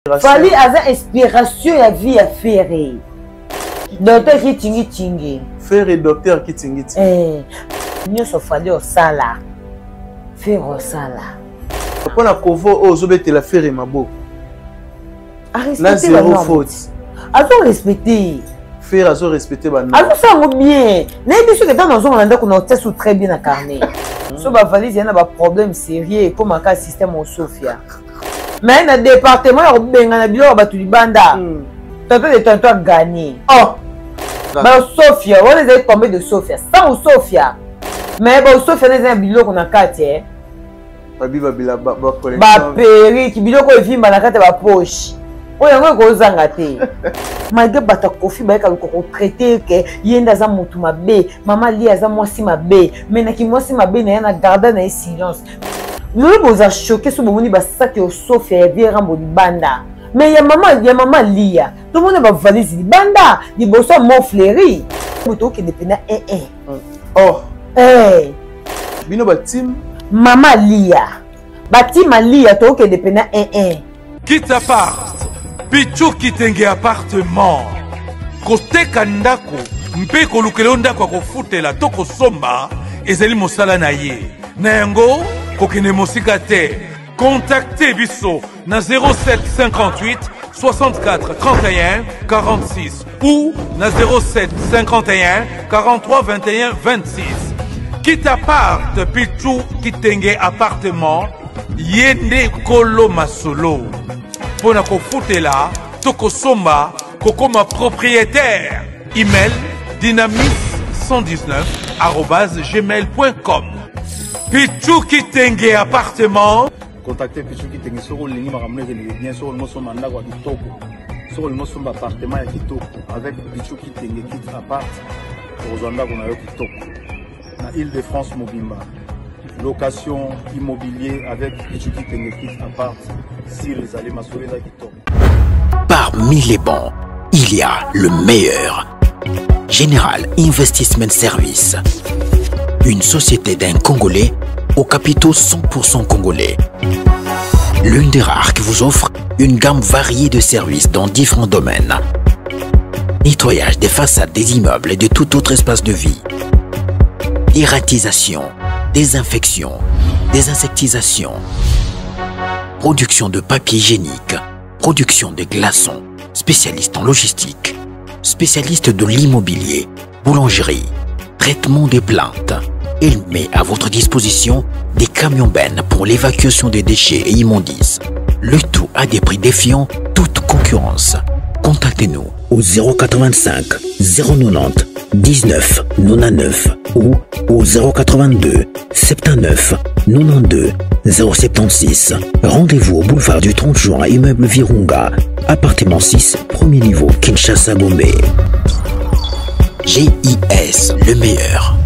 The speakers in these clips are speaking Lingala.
Fally aza inspiration ya vie ya Ferre. Docteur Kitingi Tingi. Ferre docteur Kitingi Tingi. Eh, nyonso Fally osala. Ferre osala. Mpo na kovo oyo ozobetela Ferre maboko. Na zero faute. Azo respecter. Ferre azo respecter ba normes. Azo sala yango bien. Nayebi soki ntango nazonga na ndako na otia su très bien na carnet. So ba valise ya na ba problème sérieux ekomaka système osofia. Mais na département ya kobengana biloko ya bato libanda tonton de tonton aganye. Oh. Basofia wana ezali combien de sofia sans osofia mais baosofia na eza na biloko na kati eh. Baperiki biloko evimba na kati ya bapoche oyo yango ekozanga te malgré bato ya kofi bayeka luka kotraite ke ye nde aza motu mabe, mama lia aza mwasi mabe, mais na kimwasi mabe na ye na garda na ye silence. Lelo boza choqué so bomoni basaki ya osofia ya vie rambo libanda, mais ya mama lia tomoni bavalise libanda liboso ya mont fleuri moto okende mpena ee. Oh. Eh. Bino bateam mama lia batima lia tokende mpena ee. Quitte apart Pichu Kitenge appartement koteka ndako mpe kolukela yo ndako ya kofutela to kosomba ezali mosala na ye. Na yango kokende mosika te, contacte biso na 07 58 64 31 46 ou na 07 51 43 21 26. Quitte apart Pichu Kitenge appartement, ye nde kolo masolo mpo na kofutela to kosomba, kokoma propriétaire. Email dynamis 119 arobase gmail point com. Pichu Kitenge appartement. Contactez Pichu Kitenge soki olingi makambo ekendeke bien, soki olingi osomba ndako ya kitoko, soki olingi osomba appartement ya kitoko avec Pichu Kitenge kit apart, okozwa ndako na yo kitoko na Île-de-France mobimba. Location immobilier avec Pichu Kitenge kit apart, sir ezali masolo eza kitoko. Parmi les bons, il y a le meilleur. General Investment Service, une société d'un Congolais aux capitaux 100% congolais. L'une des rares qui vous offre une gamme variée de services dans différents domaines. Nettoyage des façades des immeubles et de tout autre espace de vie. Dératisation, désinfection, désinsectisation, production de papier hygiénique, production de glaçons, spécialiste en logistique, spécialiste de l'immobilier, boulangerie, traitement des plantes. Il met à votre disposition des camions bennes pour l'évacuation des déchets et immondices. Le tout à des prix défiant toute concurrence. Contactez-nous au 085 090 19 99 ou au 082 79 92 076. Rendez-vous au boulevard du 30 juin, immeuble Virunga, appartement 6, premier niveau, Kinshasa Gombe. GIS, le meilleur.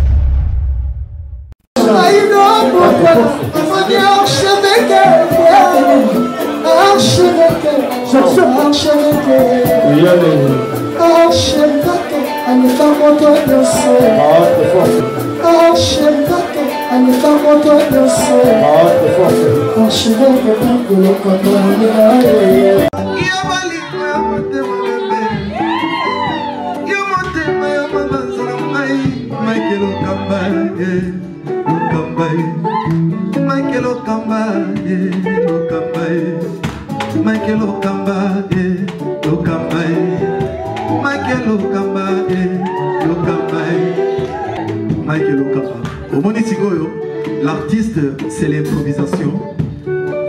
L'artiste, c'est l'improvisation.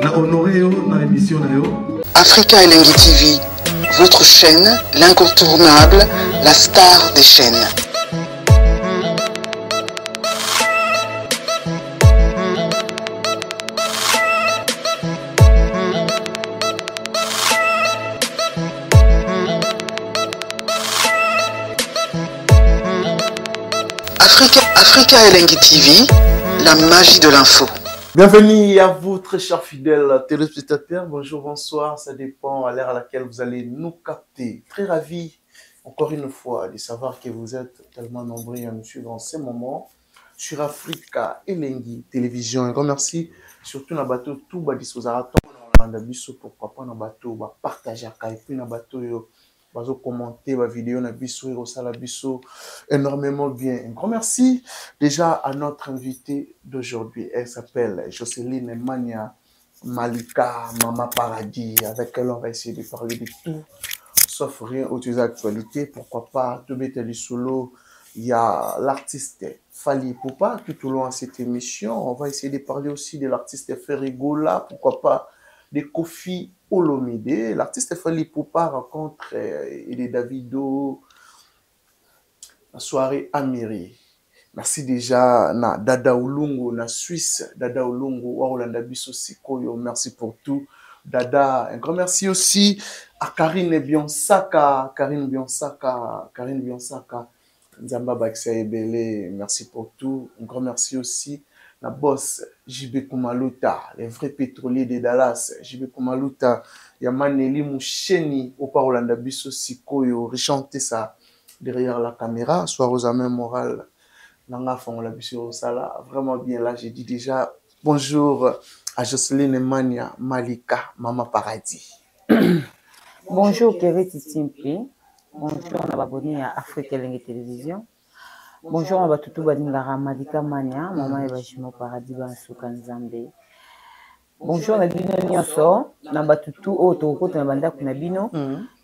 Na honoré yo na émission na yo. Africa Elengi TV, votre chaîne, l'incontournable, la star des chaînes. Africa Elengi TV, la magie de l'info. Bienvenue à vous, très chers fidèles téléspectateurs. Bonjour, bonsoir, ça dépend à l'heure à laquelle vous allez nous capter. Très ravi, encore une fois, de savoir que vous êtes tellement nombreux à nous suivre en ce moment sur Africa Elengi Télévision. Un grand merci, surtout dans le bateau tout Badisozara. Kolanda biso, pourquoi pas na bato bapartageaka et puis na bato oyo bazocommenter bavideo na biso, ekosala biso énormément bien. Un grand merci déjà à notre invité d'aujourd'hui. Elle s'appelle Jocelyne Mania Malika, Mama Paradis, avec elle on va essayer de parler de tout sauf rien autour des actualités. Pourquoi pas tobeta lisolo il y a l'artiste Fally Ipupa tout au long de cette émission. On va essayer de parler aussi de l'artiste Ferre Gola, pourquoi pas de Koffi Olomide. L'artiste Fally Ipupa rencontre et de Davido la soirée Amiri. Merci déjà na Dada Ulungu na Suisse, Dada Ulungu wa Rolanda biso sikoyo, merci pour tout. Dada, un grand merci aussi à Karine Bionsaka, Karine Bionsaka, Karine Bionsaka, Nzamba Bakisa Ebele, merci pour tout. Un grand merci aussi na boss JB Kumaluta, les vrais pétroliers de Dallas, JB Kumaluta, Yamaneli Moucheni, au Rolanda biso sikoyo, Richard Tessa derrière la caméra, soit aux mains morale. Nanga fongola biso sala vraiment bien. Là, j'ai dit déjà bonjour à Jocelyne Mania Malika, Mama Paradis. Bonjour Kevin Titimpi, bonjour na baboni ya Afrique Elengi Télévision. Bonjour na batutu balingaka Malika Mania, mama ya bajimo Paradis bansuka Nzambe. Bonjour na bino nyonso, na batutu oyo tokokota na bandako na bino.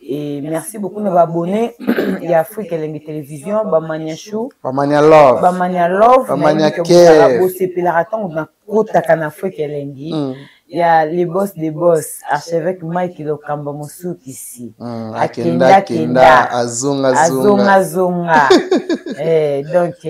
Et merci beaucoup na babone ya Afrique Elengi Télévision, bamania chou, Bamania love, bamania love, Bamania care. Bosepelaka ntango nakotaka na Afrique Elengi. Ya les boss des boss, archevêque Mike Lokamba Mosukisi. Akenda kenda, azonga zonga. Azonga zonga. Donc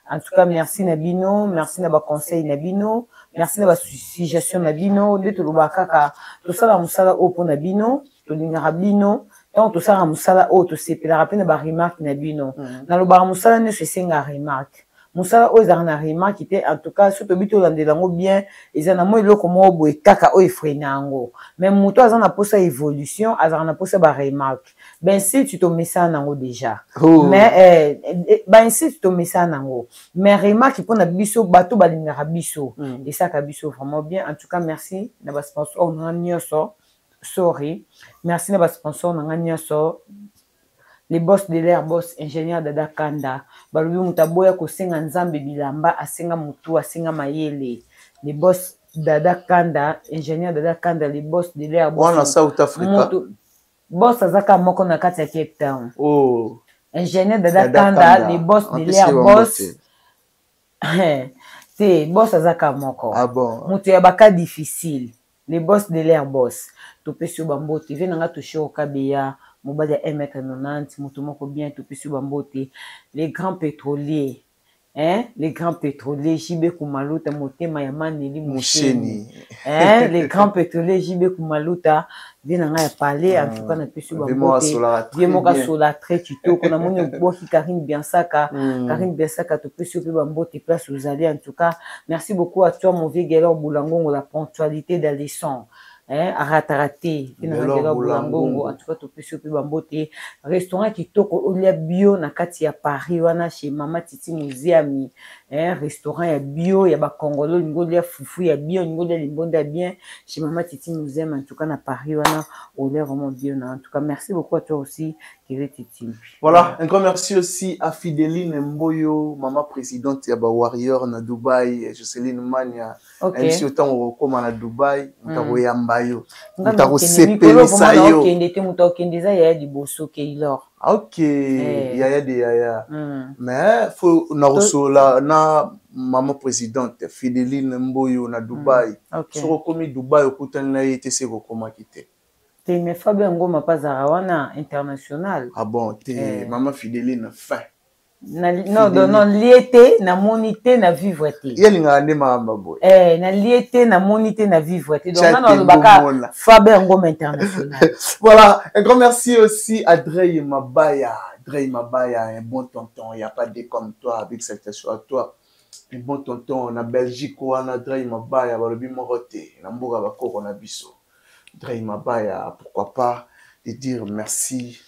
en tout cas merci na bino, merci na ba conseil na bino, merci na ba suggestion na bino, nde toloba kaka tosala mosala oyo mpona bino, tolingaka bino, donc tosala mosala oyo tosepelaka mpe na ba remarque na bino. Nalobaka mosala nyonso esengaka remarque. Mosala oyo ezalaka na remarque te, en tout cas soki tobi tolandela yango bien, eza na mwa eloko moko boye kaka oyo efreina yango. Mais moto aza na posa évolution, azalaka na posa ba remarque. Ben si tu tomesana nango déjà. Oh. Mais ben si tu tomesana nango. Mais remarque mpona biso bato balingaka biso. Esaka biso vraiment bien. En tout cas merci na ba sponsor na nyonso. Sorry. Merci na ba sponsor na nyonso. Les boss de l'air, boss ingénieur Dada Kanda, balobi mutu aboya kosenga Nzambe bilamba, asenga mutu, asenga mayele. Les boss Dada Kanda, ingénieur Dada Kanda, les boss de l'air, boss Wana South Africa. Mutu, boss azaka moko na kati ya Cape Town. Oh. Ingénieur Dada Dada Kanda, Kanda. les boss En de plus, l'air, c'est boss. Wambote. Te, boss azaka moko. Ah bon. Mutu ya baka difficile. Les boss de l'air, boss. Topesi yo bambote, vie nanga toshiro kabeya, mobali ya 1m90, moto moko bien, topesi yo bambote. Les grands pétroliers, hein, les grands pétroliers, JB Kumaluta, motema ya Maneli Musheni. Musheni. Hein, les grands pétroliers, JB Kumaluta, vie nanga ya parler, en tout cas, na pesi yo Vie moko bambote. asolaka très Vie moko bien. asola très kitoko, na moni obwaki Karine Biansaka. Karine Biansaka, topesi yo pe bambote place ozali, en tout cas. Merci beaucoup à toi, mon vieux Gaylor Boulangongo, la ponctualité d'Alisson. Hein, aratarate, pe na Gaylor Gaylor Boulangongo, Boulangongo. en tout cas, topesi yo pe bambote. Restaurant kitoko, olia bio na kati ya Paris, wana chez Mama Titi Muziami. Hein, restaurant ya bio, ya ba Congolo, olingi olia fufu ya bio, olingi olia limbonda ya bien, chez Mama Titi Muziami, en tout cas, na Paris, wana, olia vraiment bio, na. En tout cas, merci beaucoup à toi aussi, Kevin Titi. Voilà, un grand merci aussi à Fidéline Mboyo, maman présidente ya ba Warrior na Dubaï, Jocelyne Mania. Ok. Même si autant on comme na Dubaï, mutako yamba yo. Nga Mutako nakende mikolo, sepelisa vraiment, yo. nakende te, moto akende eza yaya liboso, Keylor. Ah, ok, Eh. yaya de yaya. Mais faut na rosola na maman présidente Fidéline Mboyo na Dubaï. Ok. Soko komi Dubaï okutani na ye te se kokomaki te. Te, mais Fabien Ngoma pazara wana international. Ah bon, te Eh. maman Fidéline fin. Na, non, non, non, lié te, na moni te, na vivre te. Ye alingaka nde makambo boye. Eh, na lié te, na moni te, na vivre te. Donc, Tcha nga na lobaka Tengo Mola. Fabien Ngoma international. Voilà, un grand merci aussi à Drey Mabaya. Drey Mabaya, un bon tonton, il n'y a pas de comme toi, avec salutation à toi. Un bon tonton, na Belgique, wana Drey Mabaya, balobi moko te, na mboka bakoko na biso. Drey Mabaya, pourquoi pas de dire merci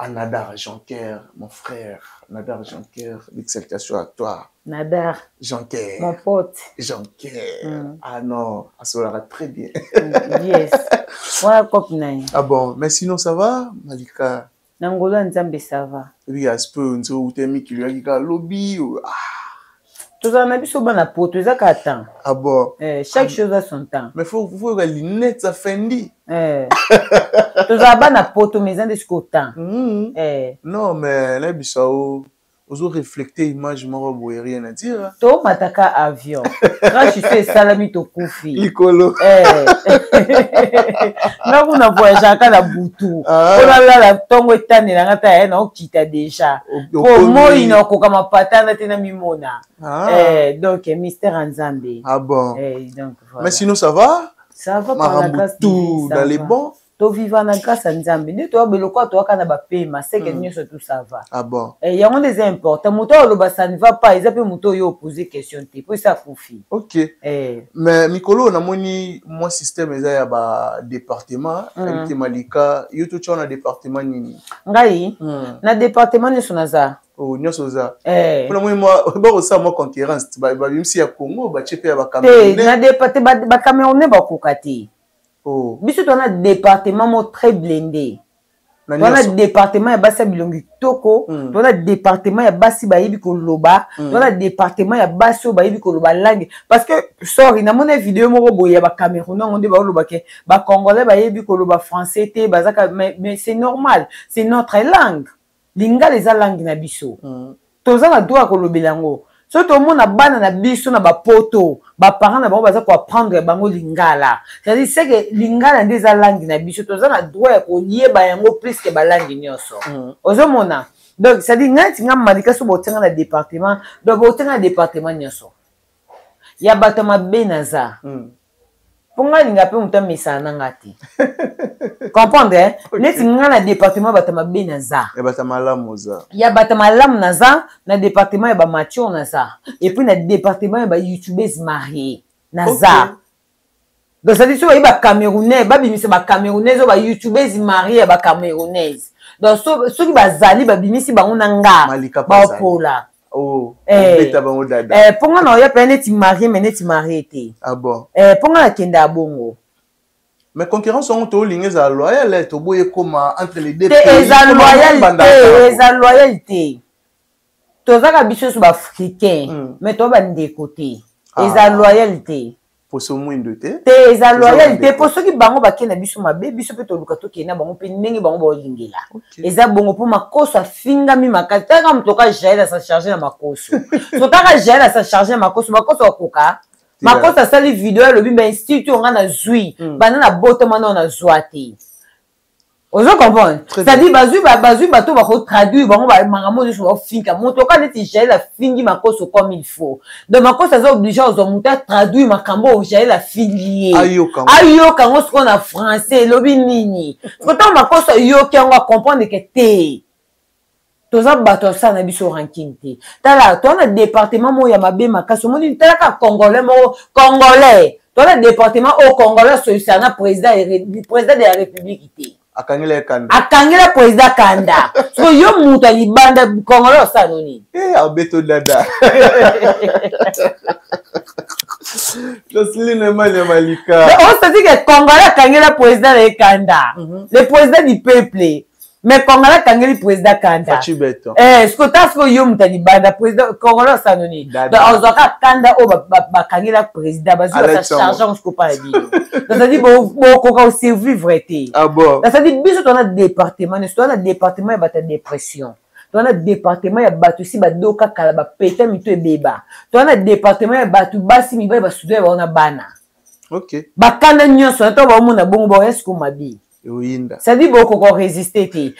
À Nadar Jonker, mon frère. Nadar Jonker, big salutation à toi. Nadar. Jonker. Mon pote. Jonker. Ah non, ça très bien. Yes. Voilà, cop na. Ah bon, mais sinon ça va, Malika? Na ngolo nzambe ça va. Oui, à ce peu, nzo utemi ki lobby. Ah. Tozala na biso bana poto eza kaka temps. Ah bon. Chaque chose a son temps. Mais faut que lunette ça Fendi. Tozala bana poto mais eza nde sikoyo temps. Non mais na biso ozo reflecter image moko boye, rien à dire. To mataka avion. Crash so esalami tokufi. Likolo. Nga kuna voyageaka na butu. Po nalala ntongo etanelanga ta ya na okita déjà. Po moi na okoka mapatana te na mimona. Donc mystère ya Nzambe. Ah bon. Donc voilà. Mais sinon ça va? Ça va par la grâce tout dans les bons. Toviva na grâce ya Nzambe nde toya beloko toyaka na bapema seke nyonso tout ça va. Ah bon. Yango nde eza important. Moto oyo aloba ça ne va pas eza mpe moto oyo opose question te po esa akufi. Ok. Mais mikolo namoni mwa système eza ya ba département mm. Malika yo totya na département nini? Ngai na département nyonso naza. Oh, nyonso oza mpona moi bakosala mwa concurrence babimisi ya Congo batie mpe ya bacamerounais. Na département bacamerounais bakoka te. Oh. Biso toza na département mo très blindé. Toza na département ya basi ya bilongi kitoko, toza na département ya basi bayebi koloba, toza na département ya basi oyo bayebi koloba langue. Parce que sorry, namoni video moko boye ya bacamerounais yango nde baoloba ke bacongolais bayebi koloba français te bazaka, mais c'est normal, c'est notre langue. Lingala eza langue na biso. Toza na droit ya kolobela yango. Soki tomona bana na biso na bapoto, baparent na bango baza koapprendre bango lingala, c'est-à-dire c'est que lingala nde eza langue na biso, toza na droit ya koyeba yango plus ke balangue nyonso. Ozomona, donc c'est-à-dire ngai ti nga Malika so botenga na département, donc botenga na département nyonso ya bato mabe naza. Mpo ngai alinga mpe moto amesana na nga te, comprendre, eh? Neti nga na département bato mabe naza. Ya bato malamu oza. Ya bato malamu naza na département ya bamature naza, et puis na département ya bayoutubeuses mariées naza. Donc c'est-à-dire so bayi bacamerounais babimisa bacamerounaise oyo bayoutubeuses mariées ya bacamerounaise, donc soki bazali babimisi bango na nga baopola. Oh, obeta bango dada. Mpo nga na oya mpe neti marié mais neti marié te. Ah bon. Mpo nga nakende ya bongo. Mais concurrence yango tolingi ezala loyal, toboyi ekoma entre les deux. Te, eza loyal te, eza loyal te. Tozaka biso nyonso baafricain, mais toza bandeko te. Eza loyal te. Poso mwindo te. Te, eza loyal te, mpo soki bango bakende na biso mabe, biso mpe toluka tokende na bango mpe ndenge bango baolingela. Eza bongo mpo Makoso afingami makasi. Taka moto oka Jael asa charge na Makoso, so kaka Jael asa charge na Makoso, Makoso akoka. Makoso asali video, alobi ba institut nga nazwi banda na botama nao nazwa te. Ozo comprendre, c'est-à-dire bazwi bato bakotraduire bango makambo nyonso baofinka moto oka neti Jael afingi Makoso comme il faut. Donc Makoso aza obligé ozwa moto atraduire makambo oyo Jael afingi ye, ayoka yango sikoyo na français elobi nini. Siko ntango Makoso ayoki yango, acomprendre ke te, toza bato asala na biso ranking te. Tala, toza na département moko ya mabe makasi. Omoni, talaka congolais moko, congolais, toza na département oyo congolais asolisaka na président de la République te. Akangela ye kanda. Akangela président kanda. So yo moto ya libanda congolais osala no nini? Abeto dada. Jocelyne Emmanuel Malika. C'est-à-dire que congolais akangela président na ye kanda, le président du peuple, mais congolais akangeli président kanda. Siko ta siko yo moto ya libanda, président congolais osala no nini? Donc azwaka kanda oyo bakangela président, bazwi basa charge yango siko mpa na bino. C'est-à-dire bokoka osurvivre te. Ah bon. C'est-à-dire biso toza na département nyonso. Toza na département ya bato ya dépression, toza na département ya bato esi badoka kala, bapeta mito ebeba, toza na département ya bato basi mibali basudo ya bango na bana. Bakanda nyonso na to baomona bongo baoya siko mabe. Oyinda. C'est-à-dire bokoka résister te.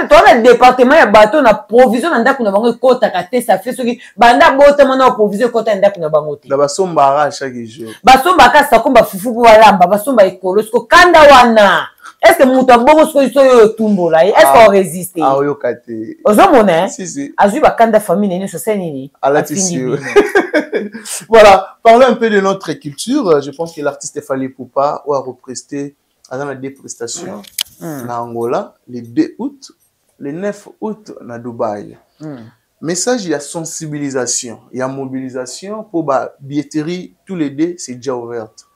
Toza na département ya bato na provision na ndako na bango ekɔtaka te. Ça fait soki banda botama na provision ekɔta na ndako na bango te. Na basombaka chaque jour. Basombaka sako bafufu mpo balamba, basomba ekolo. Siko kanda wana, est ce que moto abongo sikoyo so oyo otumbola ye, est ce que oresiste? Aoyoka te. Ozomona. Si, si. Azwi bakanda famille na ye nyonso, asali nini? Alatisi. Voilà, parlons un peu de notre culture. Je pense que l'artiste Fally Ipupa a represté dans la deux prestations na Angola le 2 août. Le 9 août na Dubaï. Message ya sensibilisation, ya mobilisation pour ba billetterie tous les deux c'est déjà ouverte.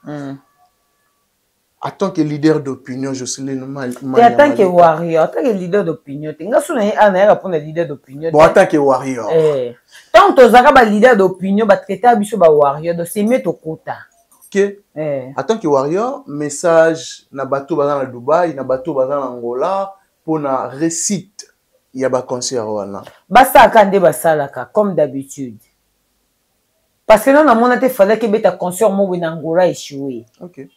En tant que leader d'opinion, Jocelyne Mal Te, en tant que warrior, en tant que leader d'opinion te. Nga so na ye awa nayaka mpona leader d'opinion. Bon, en tant que warrior. Eh. Tant tozalaka ba leader d'opinion, ba traitaka biso ba warrior, donc c'est mieux tokota. Ok. Eh. En tant que warrior, message na bato baza na Dubaï, na bato baza na Angola mpona réussite ya ba concert wana. Basalaka nde basalaka comme d'habitude. Parce que non namona te fallait ebeta concert moko na Angola échoué. Ok.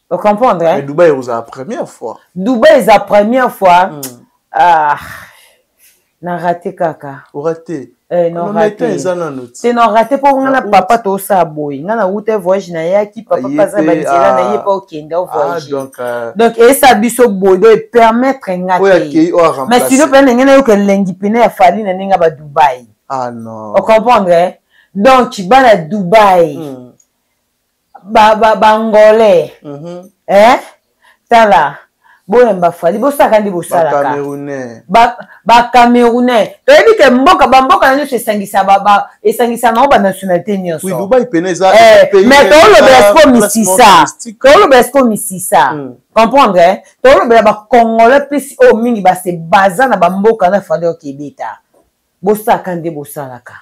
Vous comprendre, hein? Mais Dubaï est la première fois. Dubaï est la première fois. Ah, na raté kaka. O raté. Eh, non raté. Te na raté po nga na papa to sa boy. Nga na wuta voyage na yaki papa paza ba nzela na ye pa okende o voyage. Ah, donc euh... donc esa biso boy donc permettre nga te. Mais sinon pe ndenge na yo ke lengi pene ya Fally na ndenge ba Dubaï. Ah non. O comprendre hein? Donc bana Dubaï. Ba Angolais. Eh? Tala boyamba Fally bosalaka nde bosalaka ba Camerounais toyebi ke mboka bamboka na nyonso esangisa esangisa nango ba nationalité nyonso mais toolobela siko misisa, toolobela siko misisa, comprendre eh? Toolobela ba Congolais plus oyo mingi base baza na bamboka na Fally okebeta bosalaka nde bosalaka,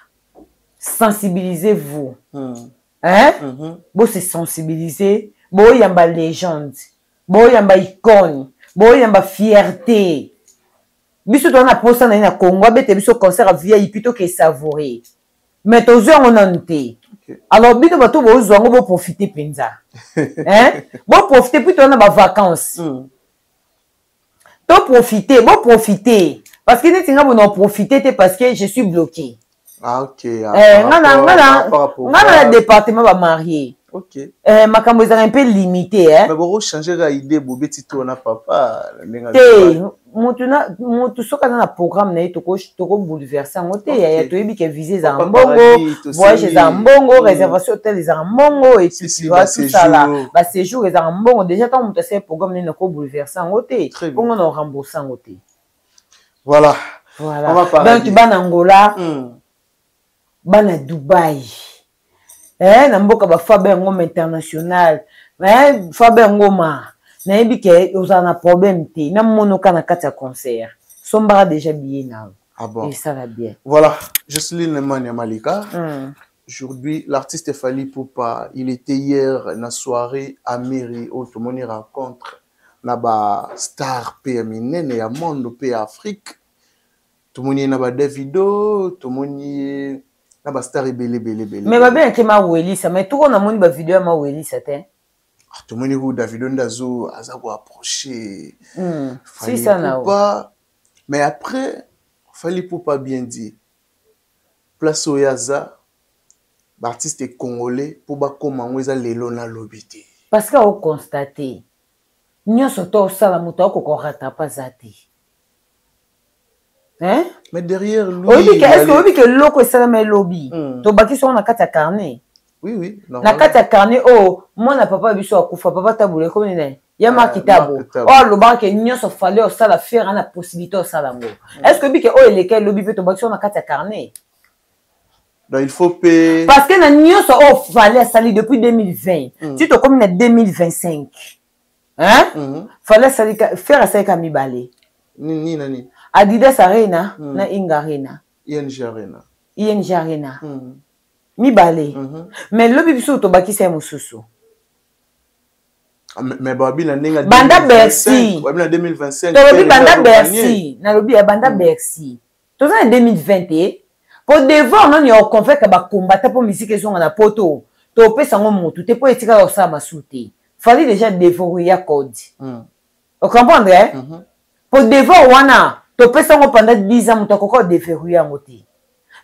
sensibilisez vous. Hein? Bose sensibiliser, boyamba légende, boyamba icône, boyamba fierté. Biso toza na posa na ye na Congo abete biso concert ya VIP toke savourer, mais tozwi yango nanu te. Alors bino bato bozwa yango, boprofite mpenza, hein? Boprofite puis toza na bavacances. Toprofite, boprofite, parce que neti nga bona oprofite te parce que je suis bloqué. Ah, ok. Ah, eh, nga na département bamarié. Ok. Eh, makambo ezalaka un peu limité, eh? Mais boko changer ka idée, bobeti to na papa ndenge te. Motu na motu soki aza na programme na ye, tokobouleverse yango te. Yaya, toyebi ke visa ezala mbongo, voyage ezala mbongo, réservation hôtel ezala mbongo, etusala baséjour ezala mbongo. Déjà ntango moto asali programme nini, nakobouleverse yango te, mpongo na orembourse yango te. Voilà. Voilà, donc bana Angola, bana Dubai, eh, na mboka bafabe Ngoma international, eh, Fabe Ngoma, nayebi ke ozala na problème te. Namonoka na kati ya concert, sombaka déjà billet na yo. Ah bon. Esala bien. Voilà, Jocelyne Mania Malika. Aujourd'hui, l'artiste Fally Ipupa, il était hier na soirée à Mairie oyo tomoni rencontre na ba star pe ya minene ya monde pe ya Afrique. Tomoni ye na ba Davido, tomoni ye na ba star ebele ebele ebele. Mais babengaki Mawelisa, mais tuko namoni bavideo ya Mawelisa te. Ah, tomoni ku Davido nde azo aza koapproche Fally Sisa na Ipupa. Mais après, Fally Ipupa bien dit, place oyo aza, baartiste congolais mpo bakóma yango eza lelo nalobi te. Parce que oconstate nyonso to osala, moto akoka orattrape aza te, hein? Mais derrière lui Oyebi ke est-ce oyebi ke eloko esalama elobi, tobakisi yango na kati ya carnet. Oui. Na kati ya carnet oyo mwana papa biso akufa, papa Tabula, ekomi nini ya Mark Tabo, oyo alobaka ke nyonso Fally osala, Ferre na possibilité osala yango. Est ce que oyebi ke oyo eleka elobi mpe tobakisi yango na kati ya carnet? Donc il faut pe Parce que na nyonso oyo Fally asali depuis 2020 ti tokomi na 2025, hein? Fally asali, Ferre asali ka mibale. Nini na nini? Adidas Arena na Inga Arena. ING Arena. ING Arena. Mibale. Mais lobi biso tobakisa ye mosusu. Mais babi na ndenge Banda Bercy. Babi na 2025. Tolobi banda Bercy, nalobi ya banda Bercy, toza na 2020 te, po devoir nani ya oconvaincre bakombata mpo misike ezonga na poto, topesa yango motu te mpo etikala kosala masu te. Fally déjà déverrouilla code. Ocomprendre, eh? Po devoir wana topesa yango pendant 10 ans, moto akoka odéverrouille yango te.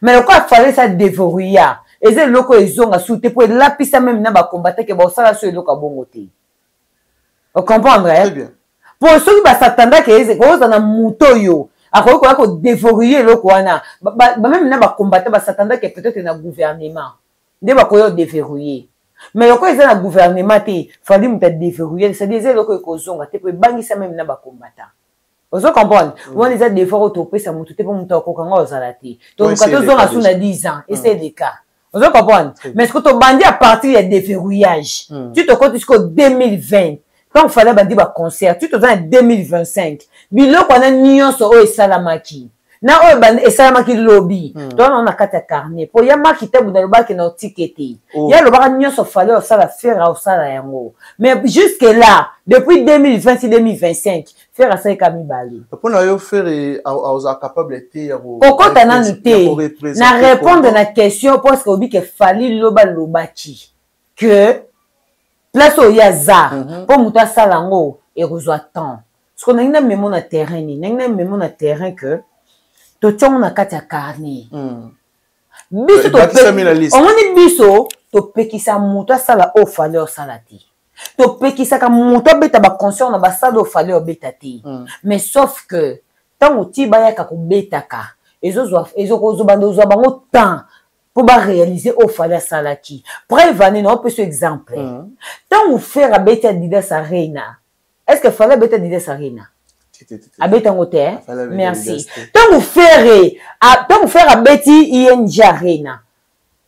Mais lokola Fally esa déverrouilla, eza eloko ezonga su te, mpo elapisa meme na bakombata ke baosala so eloko ya bongo te. Ocomprendre, eh? Po soki basatandaka kozala na moto oyo akoki koya kodéverrouille eloko wana, bameme na bakombata basatandaka peut-être na gouvernement nde bakoya odéverrouille. Mais lokola eza na gouvernement te, Fally moto adéverrouille, c'est-à-dire eza eloko ekozonga te, po ebangisa meme na bakombata. Ozo comprendre? Wana eza devoir oyo topesa motu te, mpo moto akoka ngo ozala te. Toluka tozonga su na 10 ans, ese leka. Ozo comprendre? Mais ce que tobandi à partir ya déverrouillage, ti tokoti siko 2020, ntango Fally abandi baconcert, ti toza na 2025, biloko wana nyonso oyo esalamaki na oyo esalamaki lobi, toza nango na kati ya carnet. Mpo ya maki tabu nalobaki na otike te. Ye alobaka nyonso Fally osala, Ferre osala yango. Mais jusque là, depuis 2020 ti 2025, Ferre asalika mibale. Mpo na yo, Ferre aza capable te ya kokota nanu te na répondre na question, parce que obi ke Fally loba lobaki que place oyo ye aza, mpo moto asala yango ekozwa temps. Siko nangi na memo na terrain nini? Nangi na memo na terrain que totiango na kati ya carnet. Biso omoni, biso topekisa moto asala oyo Fally osala te, topekisaka moto abeta baconcert na basala oyo Fally obeta te. Mais sauf que ntango ti bayaka kobetaka, ezokozobanda ozwa bango temps mpo baréaliser oyo Fally asalaki. Preuve ane na opesa exemple, ntango Ferre abeti Adidas Arena, est ce que Fally abeti Adidas Arena? Abeti yango te. Merci. Ntango Ferre abeti ING Arena,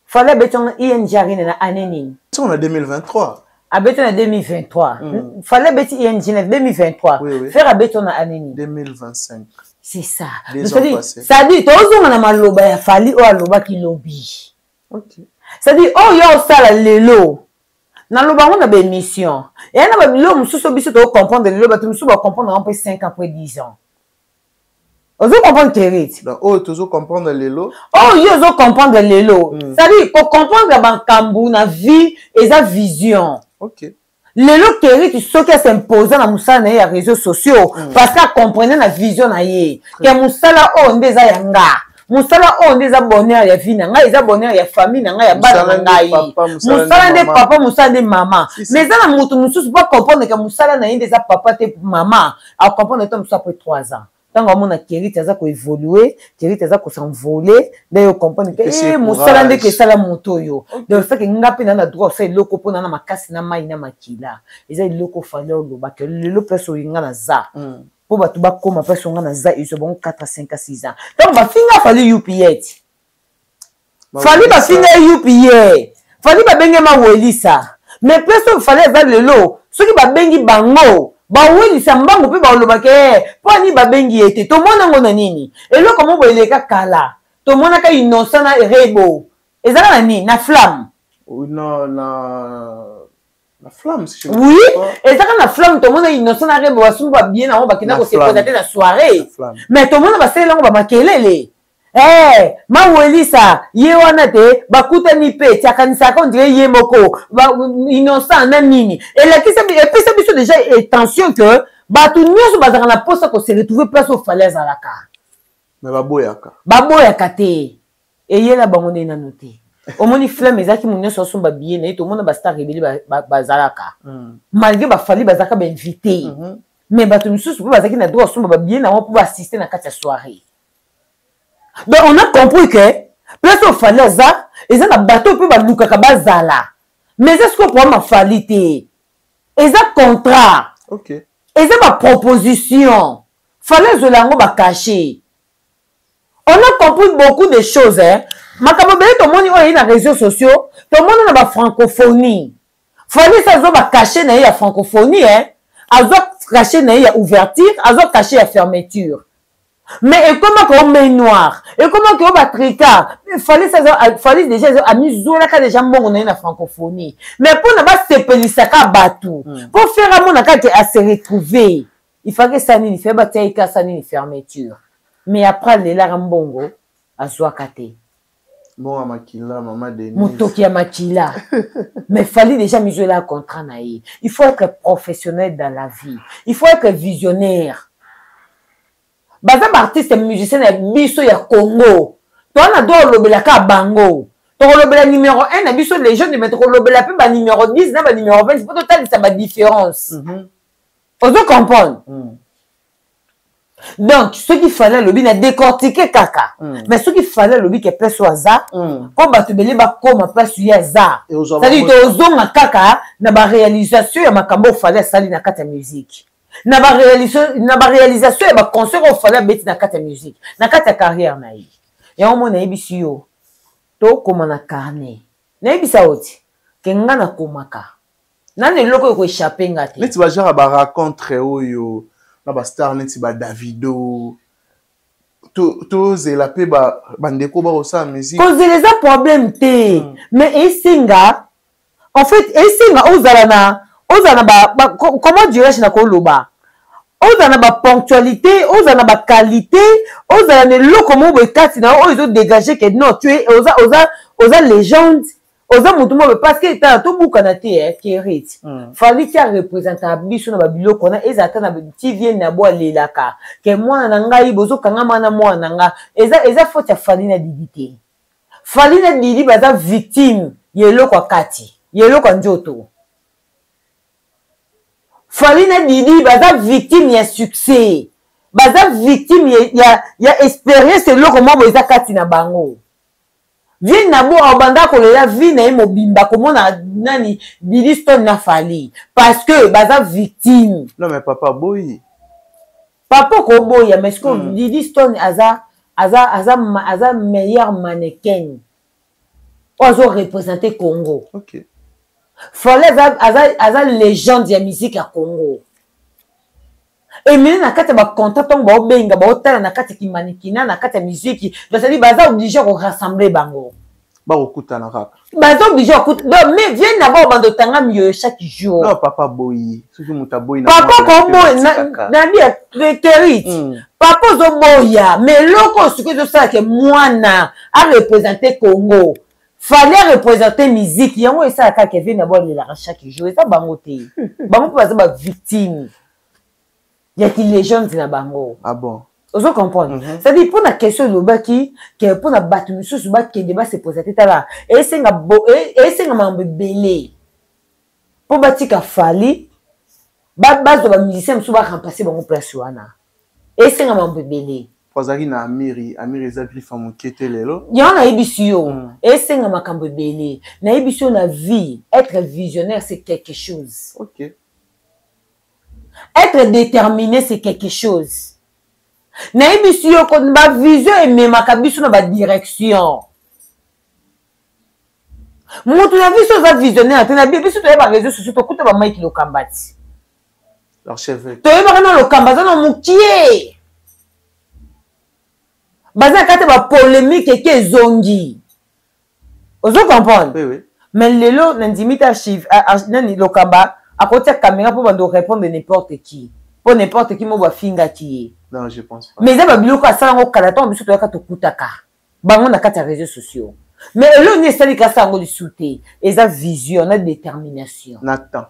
Fally abeti yango ING Arena na année nini? Na 2023. Abeti na 2023. Fally abeti ING na 2023. Oui, oui. Ferre abeti na année nini? 2025. C'est ça. C'est-à-dire tozonga na maloba ya Fally oyo alobaki lobi. C'est-à-dire oyo osala lelo, naloba yango na baémission, eya na babiloko mosusu biso tocomprendre lelo, bato mosusu bacomprendre yango mpe 5 ans après 10 ans. Ozo comprendre, Kerit? Oyo tozo comprendre lelo. Oyo yo ozo comprendre lelo, c'est-à-dire kocomprendre makambo na vie eza vision. Lelo Kerit soki as'impose na mosala na ye ya réseaux sociaux, parce que acomprene na vision na ye ke mosala oyo nde eza ya nga, mosala oyo nde eza bonheur ya vie na ngai, eza bonheur ya famille na ngai, ya bana na ngai, mosala nde papa, mosala nde mama. Mais eza na moto mosusu po comprendre ke mosala na ye nde eza papa te mama, acomprendre te mosusu après 3 ans, ntango amona Kerit aza koévolue, Kerit aza kos'envoler, nde yo comprendre ke mosala ndeke esala moto oyo. Donc sake nga mpe na na droit osala eloko mpo na na makasi na mai na makila. Eza eloko Fally olobaka lelo, place oyo nga naza, mpo bato bakóma place oyo nga naza, ezwa bango 4, 5, 6 ans. Ntango bafinga Fally UPet, Fally bafinga ye UPA, Fally babenge mawelisa, mais place oyo Fally aza lelo, soki babengi bango bawelisa mbango mpe balobaka e mpo ani babengi ye te. Tomona yango na nini? Eloko mo boye eleka kala, tomonaka Innocent na Rebo, ezalaka na nini? Na Flamme. Non, na Flamme, si. Oui, ezalaka na Flamme. Tomona Innocent na Rebo basumbi babie nango, bakenda kose présenter na soirée, mais tomona basaleli yango bamakelele. Hey, mawelisa ye wana te, bakutani mpe ti akanisaka on dirait ye moko Innocent na nini. Elakisa, epesa biso déjà attention que bato nyonso bazalaka na mposa kose retrouver place oyo Fally azalaka. Me baboyaka. Baboyaka te, eyela bango nde nano te. Omoni, Flamme ezalaki mo nyonso asomba billet na ye. Tomona bastar ebele bazalaka, malgré baFally bazalaka bainvité, mais bato mosusu mpe bazalaki na droit asomba babillet na bango mpo baassiste na kati ya soirée. Donc on a compris que place oyo Fally aza, eza na bato mpe balukaka bazala, mais eza sikoyo problème aFally te, eza contrat, eza baproposition. Fally azwela yango bacachet. On a compris beaucoup de choses, hein? Makambo ebele tomoni oyo eyi na réseaux sociaux, tomoni na bafrancophonie. Fally sa azwa bacachet na ye ya francophonie, hein? Azwa cachet na ye ya ouverture, azwa cachet ya fermeture, mais ekomaka o main noire, ekomaka o batricard. Fally déjà amizwelaka déjà mbongo na ye na francophonie, mais mpona basepelisaka bato, mpo Ferre amona kaka ase retrouver, il fallait esa nini? Ferre batia ye kasa nini? Fermeture. Mais après alelaka mbongo azwaka te. Mbongo ya makila, mama Denise. Motoki ya makila. Mais Fally déjà mizwela contrat na ye. Il faut être professionnel dans la vie, il faut être visionnaire. Baza baartiste musicien na biso ya Congo, toa na droit olobelaka bango. Tokolobela numéro 1 na biso légende, mais tokolobela mpe banuméro 10 na banuméro 20 mpo totalisa badifférence. Ozo comprendre? Donc soki Fally alobi na décortique kaka, mais soki Fally alobi ke place oyo aza, mpo bato ebele bakóma place ye aza, c'est-à-dire tozonga kaka na baréalisation ya makambo oyo Fally asali na kati ya musique. Na baréalisation ya baconcert oyo Fally abeti na kati ya musique, na kati ya carrière na ye. Yango mo nayebisi yo, tokoma na carnet. Nayebisa yo ti ke nga nakomaka nano eloko oyo koéchappe nga te. Neti bagenre ya barencontre oyo na bastar neti baDavido, tozela mpe bandeko bakosala musique. Kozela eza problème te, mais esenga, en fait, esenga ozala na ba, comment dirais-je, na koloba ozala na baponctualité, ozala na baqualité, ozala na eloko moko boye kati na yo oyo ezodégage ke non, tu es, oza légende, oza motu moko. Parce que tala, tobukana te, kerit. Fally ti arepresentaka biso na babiloko wana, ezala ata na TV na bo alelaka ke mwana na ngai bozokangama na mwana na nga. Eza faute ya Fally na Didi te. Fally na Didi baza victime ya eloko ya kati, ya eloko ya nzoto. Fally na Didi baza victime ya succès, baza victime ya expérience, eloko moko boye eza kati na bango. Vie na bo abanda kolela vie na ye mobimba komona nani, Didi Stone na Fally, parce que baza victime. Non, mais papa boyi. Papa okoboya, mais ce Didi Stone aza meilleur mannequin oyo azoreprésente Congo. Fally aza légende ya musique ya Congo. Emene na kati ya bacontrat, ntango baobenga, baotala na kati ya kimanikina, na kati ya miziki, c'est-à-dire baza obligé korassembler bango. Bakokutana kaka. Baza obligé kokuta. Donc mais viens na bao bando tanga miyoyo chaque jour. Non, papa boyi, soki moto aboyi na papa koboyi nabi ya kerit. Papa ozoboya, mais eloko oyo sikoyo ezosalaka mwana areprésente Congo, fallait représenter musique, yango esalaka ke vie na bo alelaka chaque jour. Eza bango te, bango mpe baza bavictime ya kilégende na bango. Ah bon. Ozo comprendre? C'est-à-dire, mpona question elobaki ke mpona bato misusu bakende base présente, tala, esenga makambo ebele mpo batika Fally, bazwa bamusicien mosusu baremplace bango place wana. Esenga makambo ebele. Po azalaki na Amiri. Amiri eza griffe ya moke te lelo. Yango nayebisi yo, esenga makambo ebele. Nayebisi yo, na vie, être visionnaire, c'est quelque chose. Être déterminé, c'est quelque chose. Nayebisi yo, bavision ememaka biso na badirection. Moto na biso oza visionnaire te. Na biso toyeba réseau sociaux, tokuta bamaiki Lokamba ti toyebaka na Lokamba aza na mokie, baza na kati ya bapolémique eke ezongi. Ozo comprendre? Oui, oui. Mais lelo nandimi te archive nani, Lokamba akotia caméra mpo bando répondre n'importe qui, mpo n'importe qui mo bafingaki ye. Non, je pense pas. Mais eza babiloko asala yango kala, ntango biso toyaka tokutaka bango na kati ya réseaux sociaux. Mais eloko nini esali kasi yango lisusu te? Eza vision na détermination. Na temps.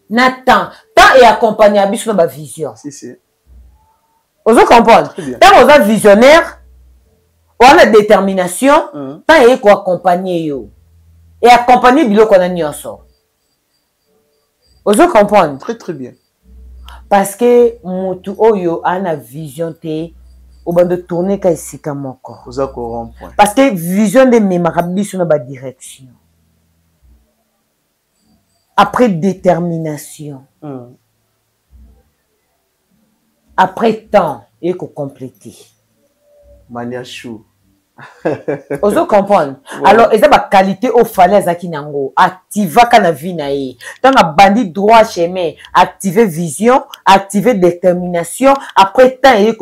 Na temps. Temps eaccompagne ya biso na bavision. Si, si. Ozo comprendre? Ntango oza visionnaire wana, détermination, temps eye koaccompagne yo, eaccompagne biloko wana nyonso. Ozo comprendre? Très très bien. Parce que motu oyo aa na vision te, obanda tourne ka esika moko. Oza ko rond point. Parce que vision nde ememaka biso na badirection, après détermination, après temps ekocompléter. Mania chou. Ozo comprendre? Ouais. Alors eza baqualité oyo Fally azalaki nango, activaka na vie na ye ntango abandi droit chemin, active vision, active détermination, après temps eye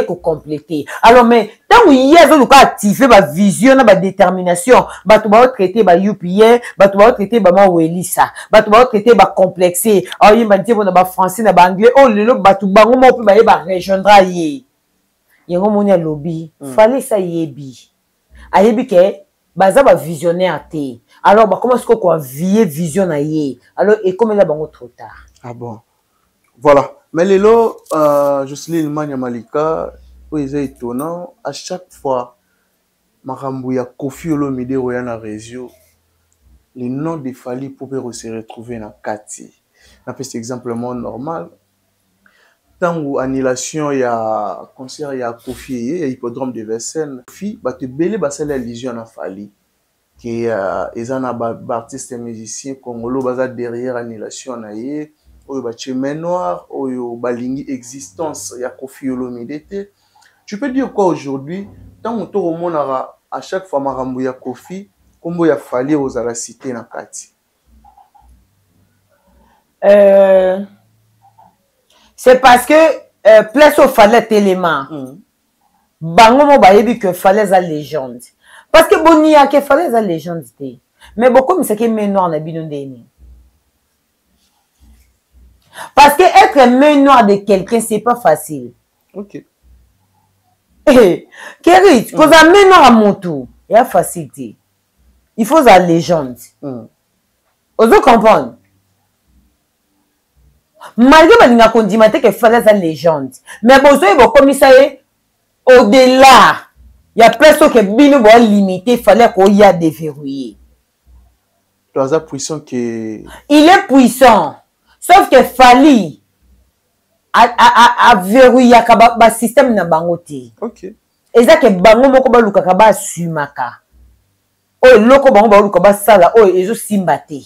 kocompléter. Alors mais ntango ye azoluka active bavision na badétermination, bato baotraite baupien, bato baotraite bamawelisa, bato baotraite bacomplexe, aoyemba nzembo na bafrançais na baanglais, oyo lelo bato bango moko mpe baye barejoindra ye. Yango moni alobi, Fally esi ayebi, ayebi ke baza bavisionnaire te. Alors bakoma sikoyo koavie vision na ye, alors ekomela bango trop tard. Ah bon, voilà. Mais lelo, Jocelyne Mania Malika, oyo eza étonnant, à chaque fois makambo ya Koffi Olomide oya na réseau, le nom de Fally mpo se retrouver na kati. Napesa exemple moko normal: ntango annulation ya concert ya Koffi eye ya hippodrome de Vincennes, Koffi, bato ebele basali allusion na Fally ke eza na baartiste musicien congolo baza derrière annulation na ye. Oyo batie main noire, oyo balingi existence ya Koffi Olomide te. Tu peux dire quoi aujourd'hui ntango tokomonaka à chaque fois makambo ya Koffi, nkombo ya Fally ozala cité na kati? C'est parce que place oyo Fally atelema, bango mo bayebi que Fally aza légende, parce que boniyaka Fally aza légende te, mais bokomisaki main noire na bino ndeni. Parce que être main noire de quelqu'un, c'est pas facile. Eh, Kerit, kozala main noire ya motu eya facile te. Il faut ozala légende. Ozo comprendre? Malgré balingaka kondima te ke Fally aza légende, mais bozoyi bokomisa ye au-delà ya place oyo ke bino boa limité. Fally akoya déverrouiller. To aza puissant ke Il est puissant, sauf que Fally averrouillaka basystème na bango te. Eza ke bango moko balukaka, baasumaka oyo eloko bango baluka basala oyo ezosimba te.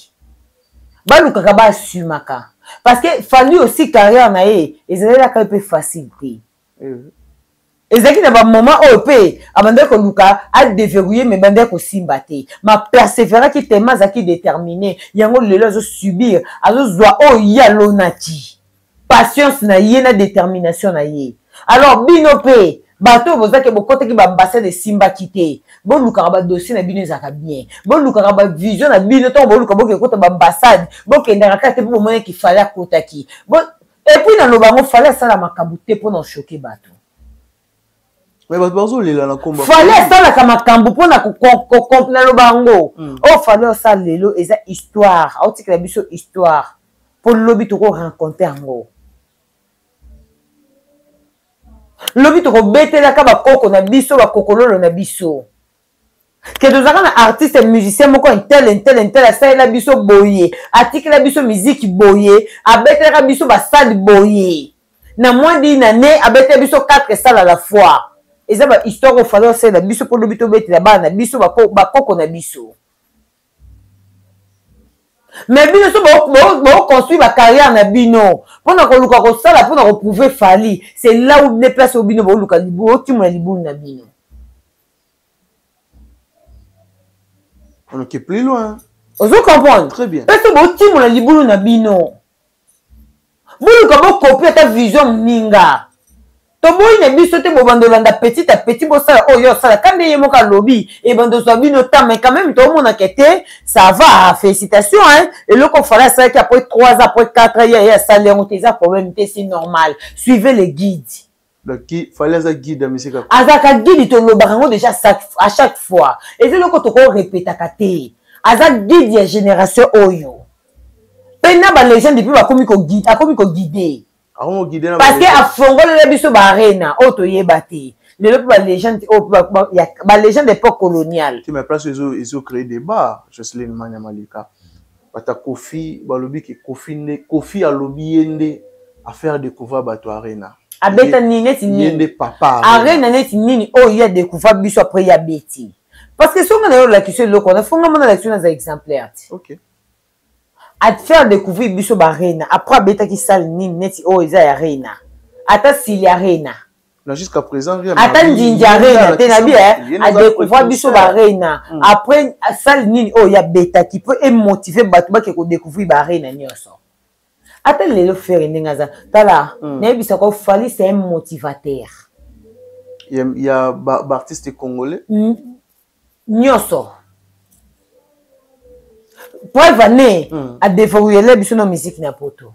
Balukaka, baasumaka, parce que Fally aussi, carrière na ye ezalelaka ye mpe facile te. Ezalaki na bamoment oyo mpe abandaki koluka adéverrouiller, mais bandaki kosimba te. Ma persévéraki tellement, azalaki déterminé. Yango lelo azosubir, azozwa oyo ye alonaki, patience na ye na détermination na ye. Alors bino mpe bato oyo bozaki, bokotaki baambassade, esimbaki te. Bolukaka badossier na bino ezalaka bien, bolukaka bavision na bino. Ntango boluka, boke kota baambassade, bokendaka kaka te mpo bomonaki Fally akotaki. Et puis naloba yango, Fally asala makambo te mpo na ochoquer bato. Mais bato bazolela na komba. Fally asalaka makambo mpona, naloba yango, oyo Fally osala lelo eza histoire, aotikela biso histoire mpo lobi tokorencontre yango, lobi tokobetelaka bakoko na biso, bakokololo na biso, ke tozalaka na artiste musicien moko un tel, un tel, un tel, asalela biso boye, atikela biso miziki boye, abetelaka biso basale boye, na moins d'une année abetela biso 4 salles à la fois. Eza bahistoire oyo Fally osalela biso mpo lobi tobetela bana na biso, bakoko na biso. Mais bino so boconstruire bacarrière na bino mpona koluka kosala, mpona koprouver Fally, c'est là où nde place oyo bino boluka otimola libulu na bino. On est plus loin. Ozo comprendre? Très bien. Mpe so botimola libulu na bino, boluka bocopier ata vision moninga. Toboyi na biso te, bobanda olanda petit à petit, bosala oyo osala kambe ye moko alobi, ebanda ozwa bino temps. Mais quand même tomonaka te, ça va, félicitation hein. Eloko Fally asalaki après 3 ans, après 4 ans, ye asali yango te, eza problème te, c'est normal. Suivez les guides. Donc Fally aza guide ya misika. Azalaka guide, tolobaka yango déjà à chaque fois, eza eloko tokorepetaka te. Aza guide ya génération oyo mpe na balégende mpe bakomi, akomi koguide. Akomi parce que afongolela biso baarena oyo toyeba te. Lelo mpe balégende oyo, balégende époque coloniale. Te, mais place ezo créer débat, Jocelyne Manya Malika, bata Kofi balobi ke Kofi nde, Kofi alobi ye nde affaire découvrir bato arena. Abeta nini neti nini? Ye nde papa. Arena neti nini oyo ye adécouvrir biso après ye abeti? Parce que songa na yo olakisi eloko wana, fonga mona olakisi, naza exemplaire te. Afaire découvrir biso barena après abetaki salle nini neti oyo eza ya rena, ata sili arena? Na jusqu'à présent rien. Ata ndindi arena te. Na bi adécouvrir biso barena après salle nini oyo ya betaki mpo emotive bato bake kodécouvrir barena nyonso? Ata lelo Ferre ndenge aza, tala, nayebisaka, Fally c'est un motivateur. Ya baartiste congolais. Nyonso. Preuve ane adéverrouillele biso na musique na poto.